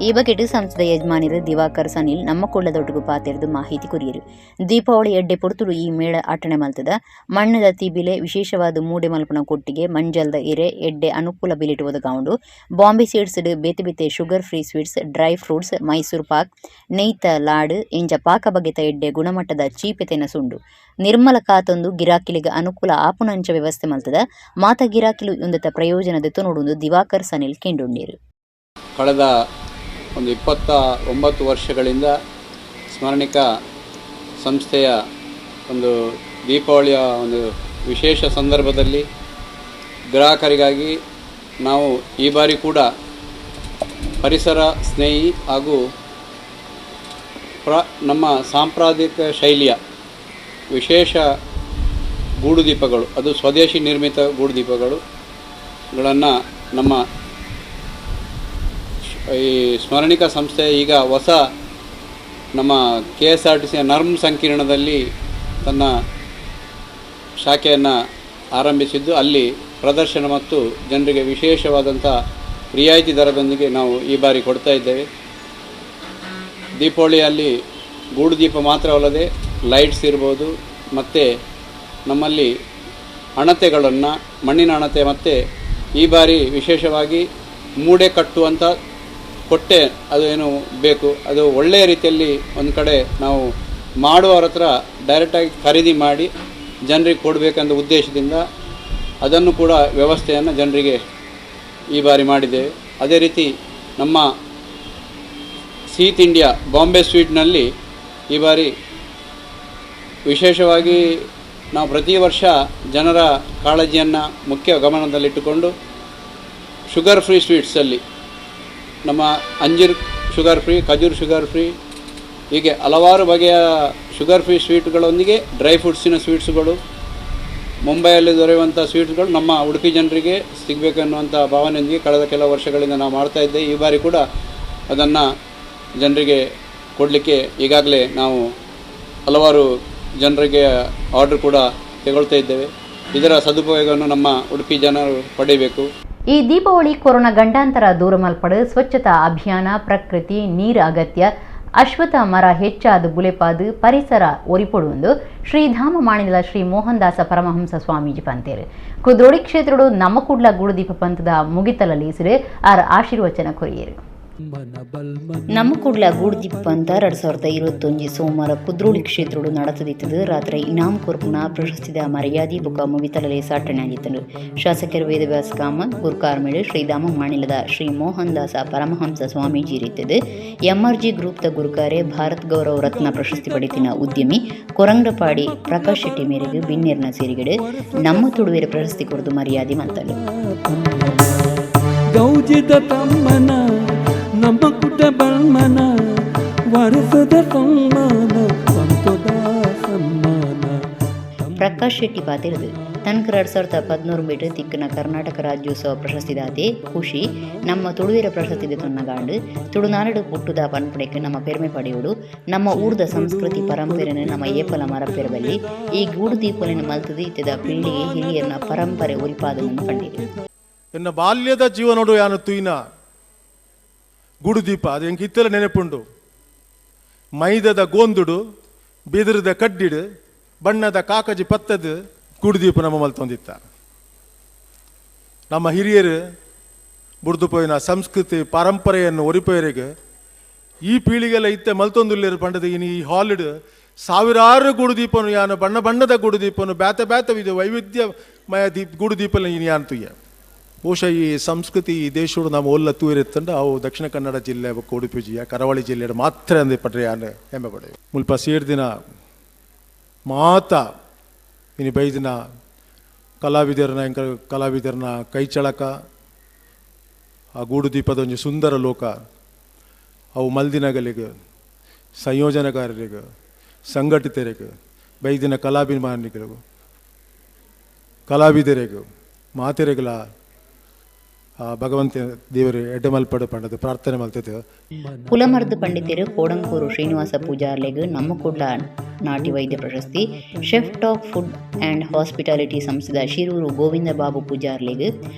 ಈ ಬಗೆಟ್ ಸಂಸ್ಥೆದ ಯಜಮಾನಿರು ದಿವಾಕರ್ ಸನಿಲ್ ನಮ್ಮ ಕೊಳ್ಳದೊಟ್ಟಿಗೂ ಪಾತೆರ್ದು ಮಾಹಿತಿ ಕೊರಿಯರು. ದೀಪಾವಳಿ ಎಡ್ಡೆ ಪೊರ್ತುಡು ಈ ಮೇಳ ಆಟಣೆ ಮಲ್ತದ ಮಣ್ಣದ ತಿಬಿಲೆ ವಿಶೇಷವಾದ ಮೂಡೆ ಮಲ್ಪನ ಕೊಟ್ಟಿಗೆ ಮಂಜಲ್ದ ಎರೆ ಎಡ್ಡೆ ಅನುಕೂಲ ಬಿಲಿಟ್ ಒದಗಾವುಂಡು. ಬಾಂಬೆ ಸೀಡ್ಸ್ ಬೇತೆ ಬೇತೆ sugar free sweets, dry fruits, Mysore pak, ನೇಯ್ತ laddu ಇಂಚ ಪಾಕ ಬಗೆತ ಎಡ್ಡೆ ಗುಣಮಟ್ಟದ ಚೀಪೆತೆನ ಸುಂಡು. ನಿರ್ಮಲ ಕಾತೊಂದು ಗಿರಾಕಿಲಿಗೆ ಅನುಕೂಲ ಆಪುನಂಚ ವ್ಯವಸ್ಥೆ ಮಲ್ತದ ಮಾತ ಗಿರಾಕಿಲು ಉಂದತ ಪ್ರಯೋಜನದ ತುನುಡುಂದು ದಿವಾಕರ್ ಸನಿಲ್ ಕೆಂಡುಂಡೀರು. ಕಳೆದ ಒಂದು 29 ವರ್ಷಗಳಿಂದ ಸ್ಮರಣಿಕ ಸಂಸ್ಥೆಯ ಒಂದು ದೀಪಾವಳಿಯ ಒಂದು ವಿಶೇಷ ಸಂದರ್ಭದಲ್ಲಿ ಗ್ರಾಹಕರಿಗಾಗಿ ನಾವು ಈ ಬಾರಿ ಕೂಡ ಪರಿಸರ ಸ್ನೇಹಿ ಹಾಗೂ ನಮ್ಮ ಸಾಂಪ್ರದಾಯಿಕ ಶೈಲಿಯ ವಿಶೇಷ ಗೂಡುದೀಪಗಳು, ಅದು ಸ್ವದೇಶಿ ನಿರ್ಮಿತ ಗೂಡುದೀಪಗಳುಗಳನ್ನು ನಮ್ಮ ಈ ಸ್ಮರಣಿಕ ಸಂಸ್ಥೆ ಈಗ ಹೊಸ ನಮ್ಮ ಕೆಎಸ್ಆರ್ಟಿಸಿಯ ನರ್ಮ್ ಸಂಕೀರ್ಣದಲ್ಲಿ ತನ್ನ ಶಾಖೆಯನ್ನು ಆರಂಭಿಸಿದ್ದು, ಅಲ್ಲಿ ಪ್ರದರ್ಶನ ಮತ್ತು ಜನರಿಗೆ ವಿಶೇಷವಾದಂಥ ರಿಯಾಯಿತಿ ದರದೊಂದಿಗೆ ನಾವು ಈ ಬಾರಿ ಕೊಡ್ತಾ ಇದ್ದೇವೆ. ದೀಪಾವಳಿಯಲ್ಲಿ ಗೂಡು ದೀಪ ಮಾತ್ರವಲ್ಲದೆ ಲೈಟ್ಸ್ ಇರ್ಬೋದು, ಮತ್ತು ನಮ್ಮಲ್ಲಿ ಹಣತೆಗಳನ್ನು, ಮಣ್ಣಿನ ಹಣತೆ, ಮತ್ತು ಈ ಬಾರಿ ವಿಶೇಷವಾಗಿ ಮೂಡೆ ಕಟ್ಟುವಂಥ ಕೊಟ್ಟೆ ಅದು ಏನು ಬೇಕು, ಅದು ಒಳ್ಳೆಯ ರೀತಿಯಲ್ಲಿ ಒಂದು ಕಡೆ ನಾವು ಮಾಡುವವರ ಹತ್ರ ಡೈರೆಕ್ಟಾಗಿ ಖರೀದಿ ಮಾಡಿ ಜನರಿಗೆ ಕೊಡಬೇಕೆಂದ ಉದ್ದೇಶದಿಂದ ಅದನ್ನು ಕೂಡ ವ್ಯವಸ್ಥೆಯನ್ನು ಜನರಿಗೆ ಈ ಬಾರಿ ಮಾಡಿದ್ದೇವೆ. ಅದೇ ರೀತಿ ನಮ್ಮ ಸೀತ್ ಇಂಡಿಯಾ ಬಾಂಬೆ ಸ್ವೀಟ್ನಲ್ಲಿ ಈ ಬಾರಿ ವಿಶೇಷವಾಗಿ ನಾವು ಪ್ರತಿ ವರ್ಷ ಜನರ ಕಾಳಜಿಯನ್ನು ಮುಖ್ಯ ಗಮನದಲ್ಲಿಟ್ಟುಕೊಂಡು ಶುಗರ್ ಫ್ರೀ ಸ್ವೀಟ್ಸಲ್ಲಿ ನಮ್ಮ ಅಂಜೀರ್ ಶುಗರ್ ಫ್ರೀ, ಖಜೂರ್ ಶುಗರ್ ಫ್ರೀ, ಹೀಗೆ ಹಲವಾರು ಬಗೆಯ ಶುಗರ್ ಫ್ರೀ ಸ್ವೀಟ್ಗಳೊಂದಿಗೆ ಡ್ರೈ ಫ್ರೂಟ್ಸಿನ ಸ್ವೀಟ್ಸ್ಗಳು, ಮುಂಬೈಯಲ್ಲಿ ದೊರೆಯುವಂಥ ಸ್ವೀಟ್ಸ್ಗಳು ನಮ್ಮ ಉಡುಪಿ ಜನರಿಗೆ ಸಿಗಬೇಕನ್ನುವಂಥ ಭಾವನೆಯೊಂದಿಗೆ ಕಳೆದ ಕೆಲವು ವರ್ಷಗಳಿಂದ ನಾವು ಮಾಡ್ತಾಯಿದ್ದೇವೆ. ಈ ಬಾರಿ ಕೂಡ ಅದನ್ನು ಜನರಿಗೆ ಕೊಡಲಿಕ್ಕೆ ಈಗಾಗಲೇ ನಾವು ಹಲವಾರು ಜನರಿಗೆ ಆರ್ಡ್ರ್ ಕೂಡ ತಗೊಳ್ತಾ ಇದ್ದೇವೆ. ಇದರ ಸದುಪಯೋಗವನ್ನು ನಮ್ಮ ಉಡುಪಿ ಜನರು ಪಡೆಯಬೇಕು. ಈ ದೀಪಾವಳಿ ಕೊರೋನಾ ಗಂಡಾಂತರ ದೂರ ಮಲ್ಪಡು ಸ್ವಚ್ಛತಾ ಅಭಿಯಾನ, ಪ್ರಕೃತಿ, ನೀರು ಅಗತ್ಯ, ಅಶ್ವತ್ಥ ಮರ ಹೆಚ್ಚಾದ ಬುಲೆಪಾದು ಪರಿಸರ ಒರಿಪೊಡುವಂದು ಶ್ರೀಧಾಮ ಮಾಣಿಲ ಶ್ರೀ ಮೋಹನದಾಸ ಪರಮಹಂಸ ಸ್ವಾಮೀಜಿ ಪಂತೇರು. ಕುದ್ರೋಳಿ ಕ್ಷೇತ್ರಡು ನಮ್ಮ ಕುಡ್ಲ ಗೂಡುದೀಪ ಪಂಥದ ಮುಗಿತಲಲ್ಲಿ ಸಿರೆ ಆರ್ ಆಶೀರ್ವಚನ ಕೊರಿಯರು. ನಮ್ಮ ಕುಡ್ಲ ಗೂಡುದೀಪ ಪಂಥ 2021 ಸೋಮವಾರ ಕುದ್ರೋಳಿ ಕ್ಷೇತ್ರಡು ನಡೆತದಿತ್ತದು. ರಾತ್ರಿ ಇನಾಮ್ ಕೊರ್ಪುನ ಪ್ರಶಸ್ತಿದ ಮರ್ಯಾದಿ ಬುಕ್ಕ ಮುಗಿತಲಲ್ಲಿ ಸಾಟಣೆ ಆಗಿತ್ತನು. ಶಾಸಕರು ವೇದವ್ಯಾಸ ಕಾಮತ್, ಗುರ್ಕಾರ್ಮೇಳು ಶ್ರೀಧಾಮ ಮಾಣಿಲದ ಶ್ರೀ ಮೋಹನದಾಸ ಪರಮಹಂಸ ಸ್ವಾಮೀಜಿ ರೀತಿದ್ದು ಎಂಆರ್ಜಿ ಗ್ರೂಪ್ದ ಗುರುಕಾರೆ ಭಾರತ್ ಗೌರವ ರತ್ನ ಪ್ರಶಸ್ತಿ ಪಡೆತಿನ ಉದ್ಯಮಿ ಕೊರಂಗ್ರಪಾಡಿ ಪ್ರಕಾಶ್ ಶೆಟ್ಟಿ ಮೇರೆಗೆ ಬಿನ್ನೇರ್ನ ಸೇರಿಗಡೆ ನಮ್ಮ ತುಡುವೇರ ಪ್ರಶಸ್ತಿ ಕೊರದು ಮರ್ಯಾದೆ ಮಂತಲು. ಗೌಜಿದ ತಮ್ಮನ ನಮ್ಮ ಕುಟ ಬಲ್ಮನ ವರಸದ ಸಮ್ಮಾನ ಸಂತೋದ ಸಮ್ಮಾನ. ಪ್ರಕಾಶ್ ಶೆಟ್ಟಿ ಪಾತಿರದು ತನಕ 2013 ಮೀಟರ್ ತಿಕ್ಕನ ಕರ್ನಾಟಕ ರಾಜ್ಯೋತ್ಸವ ಪ್ರಶಸ್ತಿದಾತೆ ಖುಷಿ ನಮ್ಮ ತುಳುವೀರ ಪ್ರಶಸ್ತಿ ತೊನ್ನಗಾಂಡು ತುಳುನಾಡು ಪುಟ್ಟುದ ಪನ್ಪಡೆಕ್ ನಮ್ಮ ಪೆರ್ಮೆ ಪಡೆಯೋಡು. ನಮ್ಮ ಊರ್ದ ಸಂಸ್ಕೃತಿ ಪರಂಪರೆಯನ್ನು ನಮ್ಮ ಏಪಲ ಮರಪೆರಬಲ್ಲಿ ಈ ಗೂಡು ದೀಪಲಿನ ಮಲ್ತದ ಇತ್ತದ ಪೀಳಿಗೆ ಹಿರಿಯರನ್ನ ಪರಂಪರೆ ಉರಿಪಾದನನ್ನು ಪಂಡಿದೆ. ಎನ್ನ ಬಾಲ್ಯದ ಜೀವನೋಡು ಯಾನು ತುಯ್ನ ಗುಡುದೀಪ ಅದು ಎಂಕ್ ಇತ್ತಲ ನೆನಪುಂಡು. ಮೈದದ ಗೋಂದುಡು, ಬಿದಿರದ ಕಡ್ಡಿಡು, ಬಣ್ಣದ ಕಾಕಜಿ ಪತ್ತದು ಗುಡುದೀಪ ನಮ್ಮ ಮಲ್ತೊಂದಿತ್ತ. ನಮ್ಮ ಹಿರಿಯರು ಬುಡ್ದು ಪೋಯಿನ ಸಂಸ್ಕೃತಿ ಪರಂಪರೆಯನ್ನು ಒರಿಪೋಯರಿಗೆ ಈ ಪೀಳಿಗೆಲ್ಲ ಇತ್ತೆ ಮಲ್ತೊಂದುಲ್ಲೇರು ಪಂಡದ ಇನಿ ಈ ಹಾಲಿಡ್ ಸಾವಿರಾರು ಗುಡುದೀಪನು ಯಾನು ಬಣ್ಣ ಬಣ್ಣದ ಗುಡುದೀಪನು ಬ್ಯಾತೆ ಬ್ಯಾತವಿದೆ ವೈವಿಧ್ಯಮಯ ದೀಪ ಗುಡುದೀಪನ ಇನಿ ಯಾನ್ ತುಯ್ಯ. ಬಹುಶಃ ಈ ಸಂಸ್ಕೃತಿ ಈ ದೇಶಡು ನಾವು ಒಲ್ಲ ತೂರಿತ್ತಂಡ ಅವು ದಕ್ಷಿಣ ಕನ್ನಡ ಜಿಲ್ಲೆ ಬೊಕ್ಕ ಉಡುಪಿ ಜಿಲ್ಲೆ ಕರಾವಳಿ ಜಿಲ್ಲೆ ಮಾತ್ರ ಅಂದೆ ಪಟ್ರೆ ಯಾನ್ ಹೆಮ್ಮೆ ಪಡೆ. ಮುಲ್ಪ ಸೇರ್ದಿನ ಮಾತ ಇನಿ ಬೈದಿನ ಕಲಾವಿದರನ ಎಂಕ ಕಲಾವಿದರನ ಕೈಚಳಕ ಆ ಗೂಡು ದೀಪದ ಒಂಜಿ ಸುಂದರ ಲೋಕ ಅವು ಮಲ್ದಿನಗಲಿಗೆ ಸಂಯೋಜನಕಾರರಿಗೆ ಸಂಘಟಿತರಿಗೆ ಬೈದಿನ ಕಲಾಭಿಮಾನಿಗಳಿಗೂ ಕಲಾವಿದರಿಗೂ ಮಾತೆರೆಗಳ ಭಗವಂತ ದೇವರು ಎಡ್ಡೆಮಲ್ಪಡು ಪಂಡದು ಪ್ರಾರ್ಥನೆ ಮಲ್ತದೆ. ಪುಲಮರ್ದು ಪಂಡಿತರು ಕೋಡಂಕೂರು ಶ್ರೀನಿವಾಸ ಪೂಜಾರ್ಲೆಗ್ ನಮ್ಮ ಕುಡ್ಲ ನಾಟಿ ವೈದ್ಯ ಪ್ರಶಸ್ತಿ, chef talk food and hospitality ಸಂಸ್ಥೆದ ಶಿರೂರು ಗೋವಿಂದ ಬಾಬು ಪೂಜಾರ್ಲೆಗ್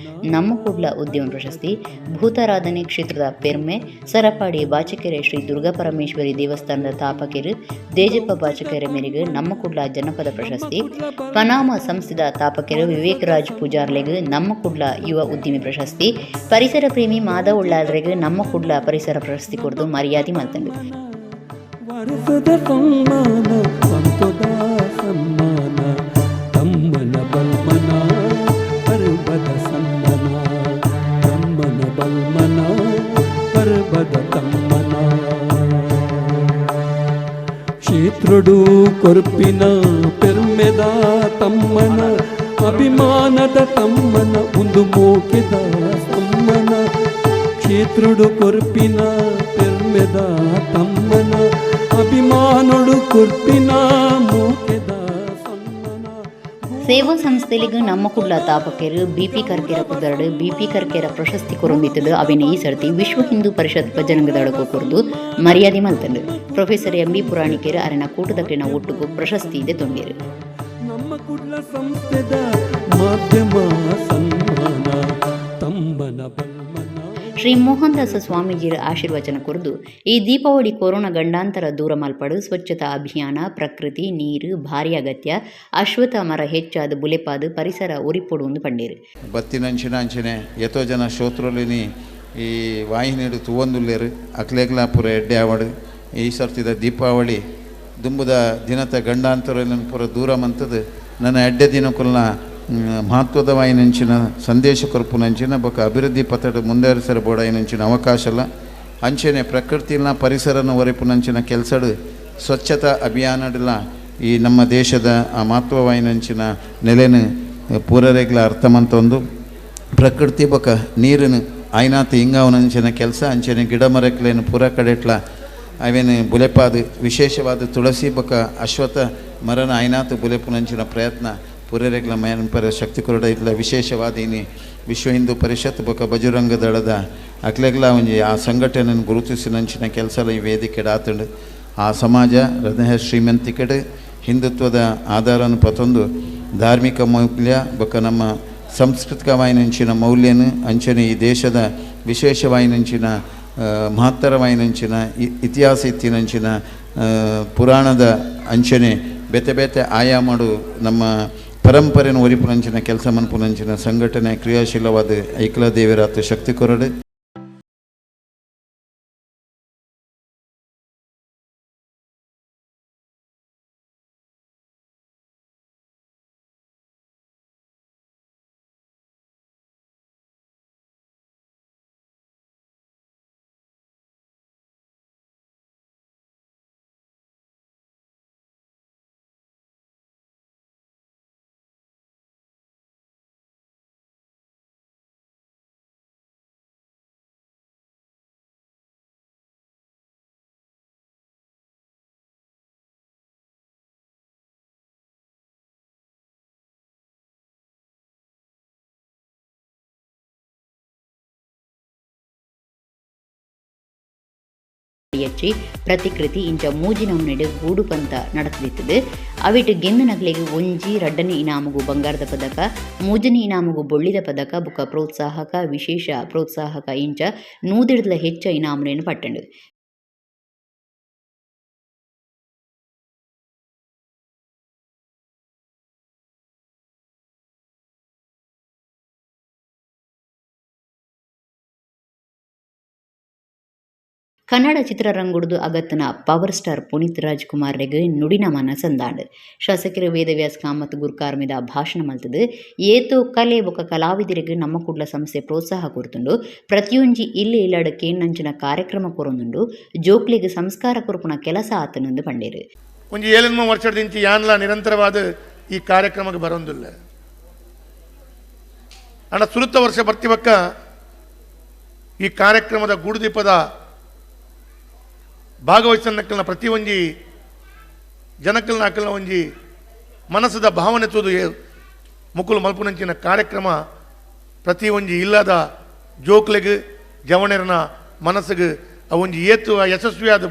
ನಮ್ಮ ಕುಡ್ಲ ಉದ್ಯಮ ಪ್ರಶಸ್ತಿ, ಭೂತಾರಾಧನೆ ಕ್ಷೇತ್ರದ ಪೆರ್ಮೆ ಸರಪಾಡಿ ಬಾಚಕೆರೆ ಶ್ರೀ ದುರ್ಗಾ ಪರಮೇಶ್ವರಿ ದೇವಸ್ಥಾನದ ತಾಪಕೆರು ದೇಜಪ್ಪ ಬಾಚಕೆರೆ ಮೇರೆಗೆ ನಮ್ಮ ಕುಡ್ಲ ಜನಪದ ಪ್ರಶಸ್ತಿ, ಪನಾಮ ಸಂಸ್ಥೆದ ತಾಪಕೆರು ವಿವೇಕ್ ರಾಜ್ ಪೂಜಾರ್ಲೆಗ್ ನಮ್ಮ ಕುಡ್ಲ ಯುವ ಉದ್ಯಮಿ ಪ್ರಶಸ್ತಿ, ಪರಿಸರ ಪ್ರೇಮಿ ಮಾಧವ ಉಳ್ಳಾಲ್ರೆಗ್ ನಮ್ಮ ಕುಡ್ಲ ಪರಿಸರ ಪ್ರಶಸ್ತಿ ಕೊಡ್ದು ಮರ್ಯಾದೆ ಮಲ್ತಂಡು. ವರಸದ ಸಮ್ಮಾನ ಸಂತೋದ ಸಮ್ಮಾನ ತಮ್ಮನ ಬಲ್ಮನ ಪರ್ವದ ಸಮ್ಮನ ತಮ್ಮನ ಬಲ್ಮನ ಪರ್ವದ ತಮ್ಮನ ಕ್ಷೇತ್ರಡು ಕೊರ್ಪಿನ ಪೆರ್ಮೆದ ತಮ್ಮನ ಅಭಿಮಾನದ ತಮ್ಮನ ಒಂದು ಮೋಕೆದ ಸಮ್ಮನ ಕ್ಷೇತ್ರುಡು ಕೊರ್ಪಿನ ಪೆರ್ಮೆದ ತಮ್ಮನ ಅಭಿಮಾನೊಡು ಕೊರ್ಪಿನ ಮೋಕೆದ ಸಮ್ಮನ. ಸೇವಾ ಸಂಸ್ಥೆಲಿಗೆ ನಮ್ಮ ಕುಡ್ಲ ತಾಪಕರು ಬಿಪಿ ಕರ್ಕೆರ ಪುದರ್ಡು ಬಿಪಿ ಕರ್ಕೆರ ಪ್ರಶಸ್ತಿ ಕೊರೊಂದಿತ್ತದು ಅವಿನ ಈ ಸರ್ತಿ ವಿಶ್ವ ಹಿಂದೂ ಪರಿಷತ್ ಬಜರಂಗದಳಕ್ಕೂ ಕೊರದು ಮರ್ಯಾದೆ ಮಲ್ತಂಡು. ಪ್ರೊಫೆಸರ್ ಎಂಬಿ ಪುರಾಣಿಕೆರು ಅರನ ಕೂಟದಕ್ಕಿನ ಒಟ್ಟುಗು ಪ್ರಶಸ್ತಿ ಇದೆ ತೊಂಡೇರು. ನಮ್ಮ ಕುಡ್ಲ ಸಂಸ್ಥೆದ ಮಾಧ್ಯಮ ಸನ್ಮಾನ ತಮ್ಮನ ಬಲ್ಮನ. ಶ್ರೀ ಮೋಹನದಾಸ ಸ್ವಾಮೀಜಿಯ ಆಶೀರ್ವಚನ ಕೊರದು ಈ ದೀಪಾವಳಿ ಕೊರೋನಾ ಗಂಡಾಂತರ ದೂರ ಮಲ್ಪಡು ಸ್ವಚ್ಛತಾ ಅಭಿಯಾನ, ಪ್ರಕೃತಿ, ನೀರು ಭಾರಿ ಅಗತ್ಯ, ಅಶ್ವತ್ಥ ಮರ ಹೆಚ್ಚಾದ ಬುಲೆಪಾದು ಪರಿಸರ ಒರಿಪೊಡು ಒಂದು ಪಂಡೇರು. ಬತ್ತಿನಂಚಿನ ಅಂಚನೆ ಎತೋ ಜನ ಶ್ರೋತೃಲಿನಿ ಈ ವಾಹಿನಿಡು ತುವಂದುಲ್ಲೇರು ಅಕ್ಲೇಗ್ಲಾ ಪೂರ ಎಡ್ಡೆ ಆವಡು. ಈ ಸರ್ತಿದ ದೀಪಾವಳಿ ದುಂಬುದ ದಿನತ ಗಂಡಾಂತರ ಪೂರ ದೂರ ಮಂತದು ನನ್ನ ಎಡ್ಡೆ ದಿನಕ್ಕುಲ್ನ ಮಹತ್ವದ ವಾಯಿನಂಚಿನ ಸಂದೇಶ ಕೊರಪುನಂಚಿನ ಬೊಕ ಅಭಿವೃದ್ಧಿ ಪಥಡ್ ಮುಂದುವರಿಸರ ಬೋಡಾಯಿನಂಚಿನ ಅವಕಾಶಲ್ಲ ಅಂಚನೆ ಪ್ರಕೃತಿನ ಪರಿಸರನ ಒರೆಪುನಂಚಿನ ಕೆಲಸಡು ಸ್ವಚ್ಛತಾ ಅಭಿಯಾನಡಿಲ್ಲ ಈ ನಮ್ಮ ದೇಶದ ಆ ಮಹತ್ವವಾಯಿನಂಚಿನ ನೆಲೆನು ಪೂರರೇಗ್ಲ ಅರ್ಥಮಂತೊಂದು ಪ್ರಕೃತಿ ಬೊಕ ನೀರಿನ ಆಯ್ನಾತ ಹಿಂಗಾವನಂಚಿನ ಕೆಲಸ ಅಂಚನೆ ಗಿಡ ಮರಕ್ಲೇನು ಪೂರ ಕಡೆಟ್ಲ ಅವೇನು ಬುಲೆಪಾದ ವಿಶೇಷವಾದ ತುಳಸಿ ಬೊಕ ಅಶ್ವತ್ಥ ಮರನ ಆಯ್ನಾತ ಬುಲೆಪುನಂಚಿನ ಪ್ರಯತ್ನ ಪೂರರೇಗ್ಲ ಮಯನಪರ ಶಕ್ತಿ ಕೊರಡ ಇట్ల ವಿಶೇಷವಾದ ಇನಿ ವಿಶ್ವ ಹಿಂದೂ ಪರಿಷತ್ ಬೊಕ ಬಜರಂಗ ದಳದ ಅಕ್ಲೆಗ್ಲ ಒಂಜಿ ಆ ಸಂಘಟನೆಯನ್ನು ಗುರುತಿಸಿನಂಚಿನ ಕೆಲಸ ಈ ವೇದಿಕೆ ಆತಂಡು. ಆ ಸಮಾಜ ಹೃದಯ ಶ್ರೀಮಂತಿಕೆಡು ಹಿಂದುತ್ವದ ಆಧಾರನ ಪತೊಂದು ಧಾರ್ಮಿಕ ಮೌಲ್ಯ ಬೊಕ ನಮ್ಮ ಸಾಂಸ್ಕೃತಿಕವಾಯಿನಂಚಿನ ಮೌಲ್ಯನು ಅಂಚನೆ ಈ ದೇಶದ ವಿಶೇಷವಾಯಿನಂಚಿನ ಮಹತ್ತರವಾಯಿನಂಚಿನ ಇತಿಹಾಸ ಇತ್ತಿನಂಚಿನ ಪುರಾಣದ ಅಂಚನೆ ಬೇತೆ ಬೇತೆ ಆಯಾಮಡು ನಮ್ಮ ಪರಂಪರೆಯನ್ನು ಒರಿಪುನಂಚಿನ ಕೆಲಸ ಮನ್ಪುನಂಚಿನ ಸಂಘಟನೆ ಕ್ರಿಯಾಶೀಲವಾದ ಐಕ್ಲ ದೇವಿರಾತ್ ಶಕ್ತಿ ಕೊರಡು. ಹೆಚ್ಚಿ ಪ್ರತಿಕೃತಿ ಇಂಚ ಮೂಜಿನವನಿಡು ಗೂಡು ಪಂತ ನಡೆದಿತ್ತದೆ. ಅವಿಟ್ಟು ಗೆಂದನಗಲಿಗೆ ಒಂಜಿ ರಡ್ಡನೇ ಇನಾಮುಗು ಬಂಗಾರದ ಪದಕ, ಮೂಜನೇ ಇನಾಮುಗು ಬೊಳ್ಳಿದ ಪದಕ, ಬುಕ್ಕ ಪ್ರೋತ್ಸಾಹಕ, ವಿಶೇಷ ಪ್ರೋತ್ಸಾಹಕ ಇಂಚ ನೂದಿಡ್ದಲ ಹೆಚ್ಚ ಇನಾಮುನೇನು ಪಟ್ಟಂಡು. ಕನ್ನಡ ಚಿತ್ರರಂಗುಡ್ದು ಅಗತ್ತನ ಪವರ್ ಸ್ಟಾರ್ ಪುನೀತ್ ರಾಜ್ಕುಮಾರ್ ರೆಗ್ ನುಡಿನಮನ ಸಂದಾಂಡ್. ಶಾಸಕರು ವೇದವ್ಯಾಸ್ ಕಾಮತ್ ಗುರ್ಕಾರ್ಮಿದ ಭಾಷಣ ಮಲ್ತದು ಏತೋ ಕಲೆ ಬೊಕ ಕಲಾವಿದರಿಗೆ ನಮ್ಮ ಕುಡ್ಲ ಸಂಸ್ಥೆ ಪ್ರೋತ್ಸಾಹ ಕೊಡ್ತುಂಡು, ಪ್ರತಿಯೊಂಜಿ ಇಲ್ಲಿ ಇಲ್ಲಡ ಕೇನ್ನಂಚಿನ ಕಾರ್ಯಕ್ರಮ ಕೊರೊಂದುಂಡು, ಜೋಕ್ಲಿಗೆ ಸಂಸ್ಕಾರ ಕೊರಪುನ ಕೆಲಸ ಆತನಂದು ಪಂಡೇರು. ಒಂಜಿ ಏಳೆನ್ಮ ವರ್ಷದಿಂಚಿ ಯಾನ್ಲ ನಿರಂತರವಾದ ಈ ಕಾರ್ಯಕ್ರಮಕ್ಕೆ ಬರೋಂದಿಲ್ಲ. ಅಣ್ಣ ಸುರುತ್ತ ವರ್ಷ ಬರ್ತಿವಕ್ಕ ಈ ಕಾರ್ಯಕ್ರಮದ ಗೂಡುದೀಪದ ಭಾಗವಹಿಸನ್ನಕ್ಕಲ್ನ ಪ್ರತಿ ಒಂಜಿ ಜನಕ್ಕಲ್ನ ಅಕ್ಕಲ್ನ ಒಂಜಿ ಮನಸ್ಸದ ಭಾವನೆ ತೂದು ಮುಕುಲು ಮಲ್ಪುನಂಚಿನ ಕಾರ್ಯಕ್ರಮ ಪ್ರತಿ ಒಂಜಿ ಇಲ್ಲದ ಜೋಕ್ಲೆಗ್ ಜವಣೆರನ ಮನಸ್ಸಿಗೆ ಅವೊಂಜಿ ಏತು ಯಶಸ್ವಿಯಾದ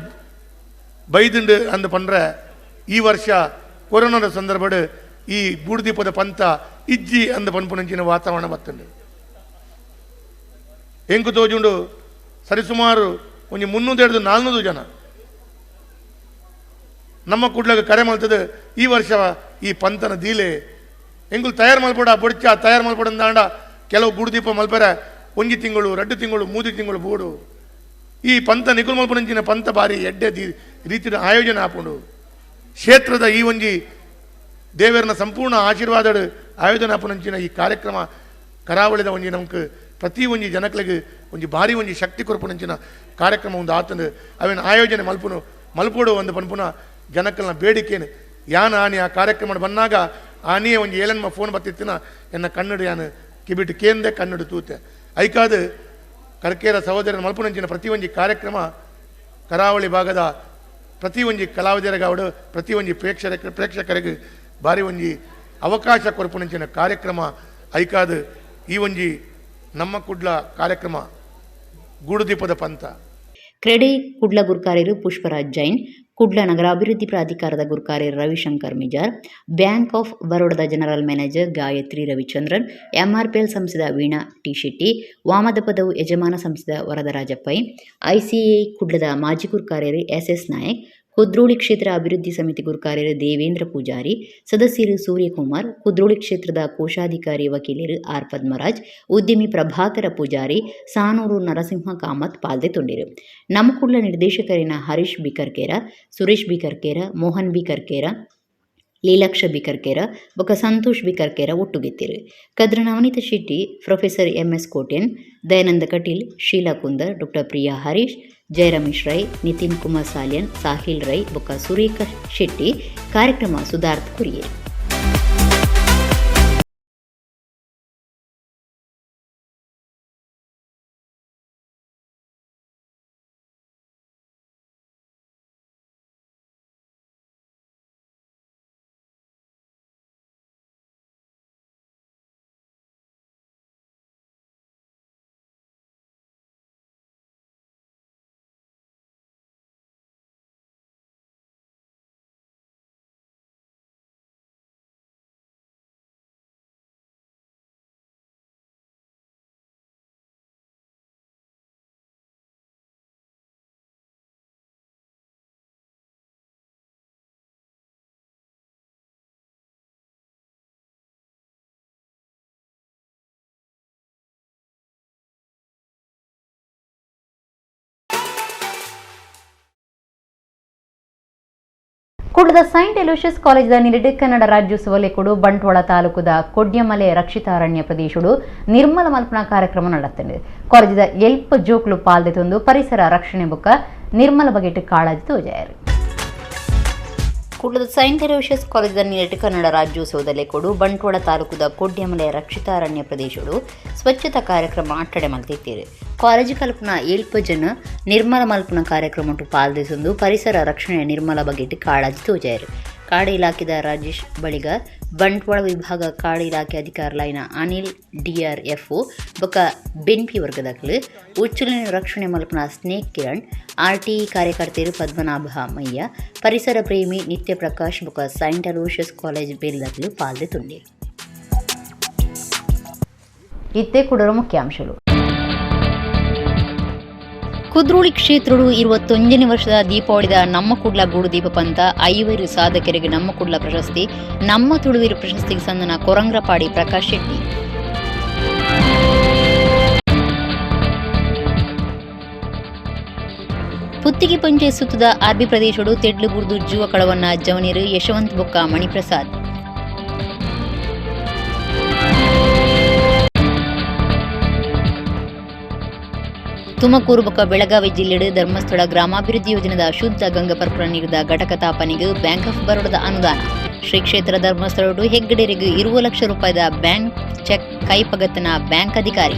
ಬೈದುಂಡು ಅಂದು ಪಂಡ್ರೆ ಈ ವರ್ಷ ಕೊರೋನಾದ ಸಂದರ್ಭಡ್ ಈ ಗೂಡುದೀಪದ ಪಂಥ ಇಜ್ಜಿ ಅಂದು ಪನ್ಪುನಂಚಿನ ವಾತಾವರಣ ಬತ್ತುಂಡು. ಎಂಕು ತೋಜುಂಡು ಸರಿಸುಮಾರು ಒಂಜಿ 300-400 ಜನ ನಮ್ಮ ಕುಡ್ಲಗ ಕರೆ ಮಲ್ತದ ಈ ವರ್ಷ ಈ ಪಂಥನ ದೀಲೆ ಎಂಗುಲು ತಯಾರು ಮಲ್ಪಡ ಬೊಡ್ಚ ತಯಾರು ಮಲ್ಪಡ ಕೆಲವು ಗೂಡುದೀಪ ಮಲ್ಪರ ಒಂಜಿ ತಿಂಗಳು 2 ತಿಂಗಳು 3 ತಿಂಗಳು ಬೋಡು ಈ ಪಂಥ ನಿಕುಲ್ ಮಲ್ಪನಂಚಿನ ಪಂಥ ಬಾರಿ ಎಡ್ಡೆ ರೀತಿಯ ಆಯೋಜನೆ ಆಪುಂಡು. ಕ್ಷೇತ್ರದ ಈ ಒಂಜಿ ದೇವರನ ಸಂಪೂರ್ಣ ಆಶೀರ್ವಾದ ಆಯೋಜನೆ ಆಪುನಂಚಿನ ಈ ಕಾರ್ಯಕ್ರಮ ಕರಾವಳಿದ ಒಂಜಿ ನಮ್ಗೆ ಪ್ರತಿ ಒಂಜಿ ಜನಕ್ಲೆಗ್ ಒಂಜಿ ಭಾರಿ ಒಂಜಿ ಶಕ್ತಿ ಕೊರಪುನಂಚಿನ ಕಾರ್ಯಕ್ರಮ ಒಂದು ಆತಂದು ಅವೇನು ಆಯೋಜನೆ ಮಲ್ಪುನು ಮಲ್ಪೋಡು ಒಂದು ಪನ್ಪುನ ಜನಕ್ಕಲ್ನ ಬೇಡಿಕೆನು ಯಾನ್ ಆನಿ ಆ ಕಾರ್ಯಕ್ರಮ ಬಂದಾಗ ಆನಿಯೇ ಒಂಜಿ ಏಳನ್ಮ ಫೋನ್ ಬತ್ತಿತ್ತಿನ ಎನ್ನ ಕನ್ನಡ ಯಾನು ಕಿಬಿಟ್ಟು ಕೇಂದೆ ಕನ್ನಡ ತೂತೆ ಐಕಾದು ಕರ್ಕೇರ ಸಹೋದರನ ಮಲ್ಪುನಂಚಿನ ಪ್ರತಿ ಒಂಜಿ ಕಾರ್ಯಕ್ರಮ ಕರಾವಳಿ ಭಾಗದ ಪ್ರತಿ ಒಂಜಿ ಕಲಾವಿದರಿಗಾವಡು ಪ್ರತಿ ಒಂಜಿ ಪ್ರೇಕ್ಷಕರಿಗೆ ಭಾರಿ ಒಂಜಿ ಅವಕಾಶ ಕೊರಪುನಂಚಿನ ಕಾರ್ಯಕ್ರಮ ಐಕಾದ ಈ ಒಂಜಿ ನಮ್ಮ ಕುಡ್ಲ ಕಾರ್ಯಕ್ರಮ ಗೂಡುದೀಪದ ಪಂಥ. ಕ್ರೆಡೆ ಕುಡ್ಲ ಗುರ್ಕಾರ್ಯರು ಪುಷ್ಪರಾಜ್ ಜೈನ್, ಕುಡ್ಲ ನಗರಾಭಿವೃದ್ಧಿ ಪ್ರಾಧಿಕಾರದ ಗುರ್ಕಾರ್ಯರು ರವಿಶಂಕರ್ ಮಿಜಾರ್, ಬ್ಯಾಂಕ್ ಆಫ್ ಬರೋಡದ general manager Gayathri Ravichandran, MRPL ಸಂಸ್ಥೆದ ವೀಣಾ T Shetty, ವಾಮದಪದವು ಯಜಮಾನ ಸಂಸ್ಥೆದ ವರದರಾಜ ಪೈ, ಐಸಿಎ ಕುಡ್ಲದ ಮಾಜಿ ಗುರ್ಕಾರ್ಯರು ಎಸ್.ಎಸ್. ನಾಯಕ್, ಕುದ್ರೋಳಿ ಕ್ಷೇತ್ರ ಅಭಿವೃದ್ಧಿ ಸಮಿತಿ ಗುರ್ಕಾರ್ಯರು ದೇವೇಂದ್ರ ಪೂಜಾರಿ, ಸದಸ್ಯರು ಸೂರ್ಯಕುಮಾರ್, ಕುದ್ರೋಳಿ ಕ್ಷೇತ್ರದ ಕೋಶಾಧಿಕಾರಿ ವಕೀಲರು ಆರ್ ಪದ್ಮರಾಜ್, ಉದ್ಯಮಿ ಪ್ರಭಾಕರ ಪೂಜಾರಿ, ಸಾನೂರು ನರಸಿಂಹ ಕಾಮತ್ ಪಾಲ್ದೆ ತೊಂಡಿರು. ನಮ್ಮ Kudla ನಿರ್ದೇಶಕರಿನ Harish B Karkera, Suresh B Karkera, Mohan B Karkera, Leelaksha B Karkera ಬೊಕ ಸಂತೋಷ್ ಬಿ ಕರ್ಕೇರ ಒಟ್ಟುಗೆತ್ತಿರು. Kadra Navaneetha Shetty, professor MS Kotian, Dayananda Kateel, Sheela Kundar, doctor Priya Harish, Jayaramesh Rai, Nitin Kumar Salian, Sahil Rai ಬೊಕ ಸುರೇಖ ಶೆಟ್ಟಿ. ಕಾರ್ಯಕ್ರಮ ಸುಧಾರ್ಥ ಕುರಿಯೇರ್. ಕುಡ್ಲದ Saint Aloysius ಕಾಲೇಜಿದ ನಿಲಿಡ್ Kannada Rajyotsava ಲೆಕ್ಕಡು Bantwal ತಾಲೂಕುದ ಕೊಡ್ಯಮಲೆ ರಕ್ಷಿತಾರಣ್ಯ ಪ್ರದೇಶಡು ನಿರ್ಮಲ ಮಲ್ಪನ ಕಾರ್ಯಕ್ರಮ ನಡೆಯುತ್ತದೆ. ಕಾಲೇಜಿದ ಎಲ್ಪ ಜೋಕ್ಲು ಪಾಲ್ದೆತೊಂದು ಪರಿಸರ ರಕ್ಷಣೆ ಬೊಕ್ಕ ನಿರ್ಮಲ ಬಗೆಟ್ ಕಾಳಜಿ ತೋಜಾಯರು. ಕುಡ್ಲದ ಸೈಂಟ್ ಎಲೋಷಿಯಸ್ ಕಾಲೇಜಿದ ನಿಲಿಡ್ ಕನ್ನಡ ರಾಜ್ಯೋತ್ಸವದ ಲೆಕ್ಕಡು ಬಂಟ್ವಾಳ ತಾಲೂಕುದ ಕೊಡ್ಯಮಲೆ ರಕ್ಷಿತಾರಣ್ಯ ಪ್ರದೇಶಡು ಸ್ವಚ್ಛತಾ ಕಾರ್ಯಕ್ರಮ ಅಟ್ಟಡೆ ಮಲ್ತಿತ್ತೀರು. ಕಾಲೇಜು ಕಲ್ಪನ ಏಲ್ಪ ಜನ ನಿರ್ಮಲ ಮಲ್ಪನ ಕಾರ್ಯಕ್ರಮ ಪಾಲ್ದಿಸೊಂದು ಪರಿಸರ ರಕ್ಷಣೆ ನಿರ್ಮಲ ಬಗೆಟ್ ಕಾಳಜಿ ತೋಜಾಯರು. ಕಾಡು ಇಲಾಖೆದ ರಾಜೇಶ್ ಬಳಿಗ, ಬಂಟ್ವಾಳ ವಿಭಾಗ ಕಾಡು ಇಲಾಖೆ ಅಧಿಕಾರಿಲಾಯಿನ ಅನಿಲ್ ಡಿಆರ್ಎಫ್ಒ ಬೊಕ ಬೆನ್ಪಿ ವರ್ಗದಕ್ಲು, ಉಚ್ಚುಲಿನ ರಕ್ಷಣೆ ಮಲ್ಪನ ಸ್ನೇಕ್ ಕಿರಣ್, ಆರ್ಟಿಇ ಕಾರ್ಯಕರ್ತೆಯರು ಪದ್ಮನಾಭ ಮಯ್ಯ, ಪರಿಸರ ಪ್ರೇಮಿ ನಿತ್ಯ ಪ್ರಕಾಶ್ ಬೊಕ Saint Aloysius college ಬೇಲ್ದಕ್ಲು ಪಾಲ್ದೆ ತುಂಡೇರು. ಇತ್ತೆ ಕುಡರ ಮುಖ್ಯಾಂಶಗಳು. ಕುದ್ರೋಳಿ ಕ್ಷೇತ್ರಡು 21ನೇ ವರ್ಷದ ದೀಪಾವಳಿದ ನಮ್ಮ ಕುಡ್ಲ ಗೂಡು ದೀಪ ಪಂಥ 5 ಸಾಧಕರಿಗೆ ನಮ್ಮ ಕುಡ್ಲ ಪ್ರಶಸ್ತಿ, ನಮ್ಮ ತುಳುವೀರು ಪ್ರಶಸ್ತಿಗೆ ಸಂದನ ಕೊರಂಗ್ರಪಾಡಿ ಪ್ರಕಾಶ್ ಶೆಟ್ಟಿ. ಪುತ್ತಿಗೆ ಪಂಚಾಯತ್ ಸುತ್ತದ ಆರ್ಬಿ ಪ್ರದೇಶಡು ತೆಡ್ಲುಬುರ್ದು ಜೀವ ಕಳವನ್ನ ಜವನೀರು ಯಶವಂತ್ ಬೊಕ್ಕ ಮಣಿಪ್ರಸಾದ್. ತುಮಕೂರು ಬೊಕ್ಕ ಬೆಳಗಾವಿ ಜಿಲ್ಲೆಡು ಧರ್ಮಸ್ಥಳ ಗ್ರಾಮಾಭಿವೃದ್ಧಿ ಯೋಜನೆದ ಶುದ್ಧ ಗಂಗಪರ್ಪುರ ನೀರಿದ ಘಟಕ ತಾಪನೆಗೆ ಬ್ಯಾಂಕ್ ಆಫ್ ಬರೋಡದ ಅನುದಾನ. ಶ್ರೀ ಕ್ಷೇತ್ರ ಧರ್ಮಸ್ಥಳಡು ಹೆಗ್ಗಡೆರಿಗೆ 20 ಲಕ್ಷ ರೂಪಾಯಿದ ಬ್ಯಾಂಕ್ ಚೆಕ್ ಕೈಪಗತ್ತನ ಬ್ಯಾಂಕ್ ಅಧಿಕಾರಿ.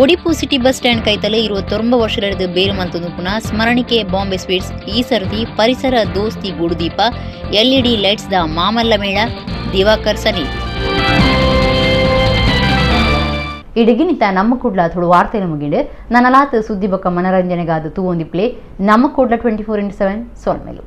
ಒಡಿಪು city bus stand ಕೈತಲೆ 29 ವರ್ಷದ ಬೇರು ಮಲ್ತೊಂದು ಪುನಃ ಸ್ಮರಣಿಕೆ ಬಾಂಬೆ ಸ್ವೀಟ್ಸ್ ಈ ಸರತಿ ಪರಿಸರ ದೋಸ್ತಿ ಗೂಡುದೀಪ LED lights the Mamalla ಮೇಳ ದಿವಾಕರ್ ಸನಿ. ಇಡಗಿನಿತ ನಮ್ಮ ಕುಡ್ಲ ಥೋಡು ವಾರ್ತೆ ಮುಗಿಂಡು ನನ್ನಲಾತ್ ಸುದ್ದಿ ಬೊಕ್ಕ ಮನರಂಜನೆಗಾದ ತೂವೊಂದಿಪ್ಲೆ ನಮ್ಮ ಕುಡ್ಲ 24x7 ಸೊಲ್ಮೆಲು.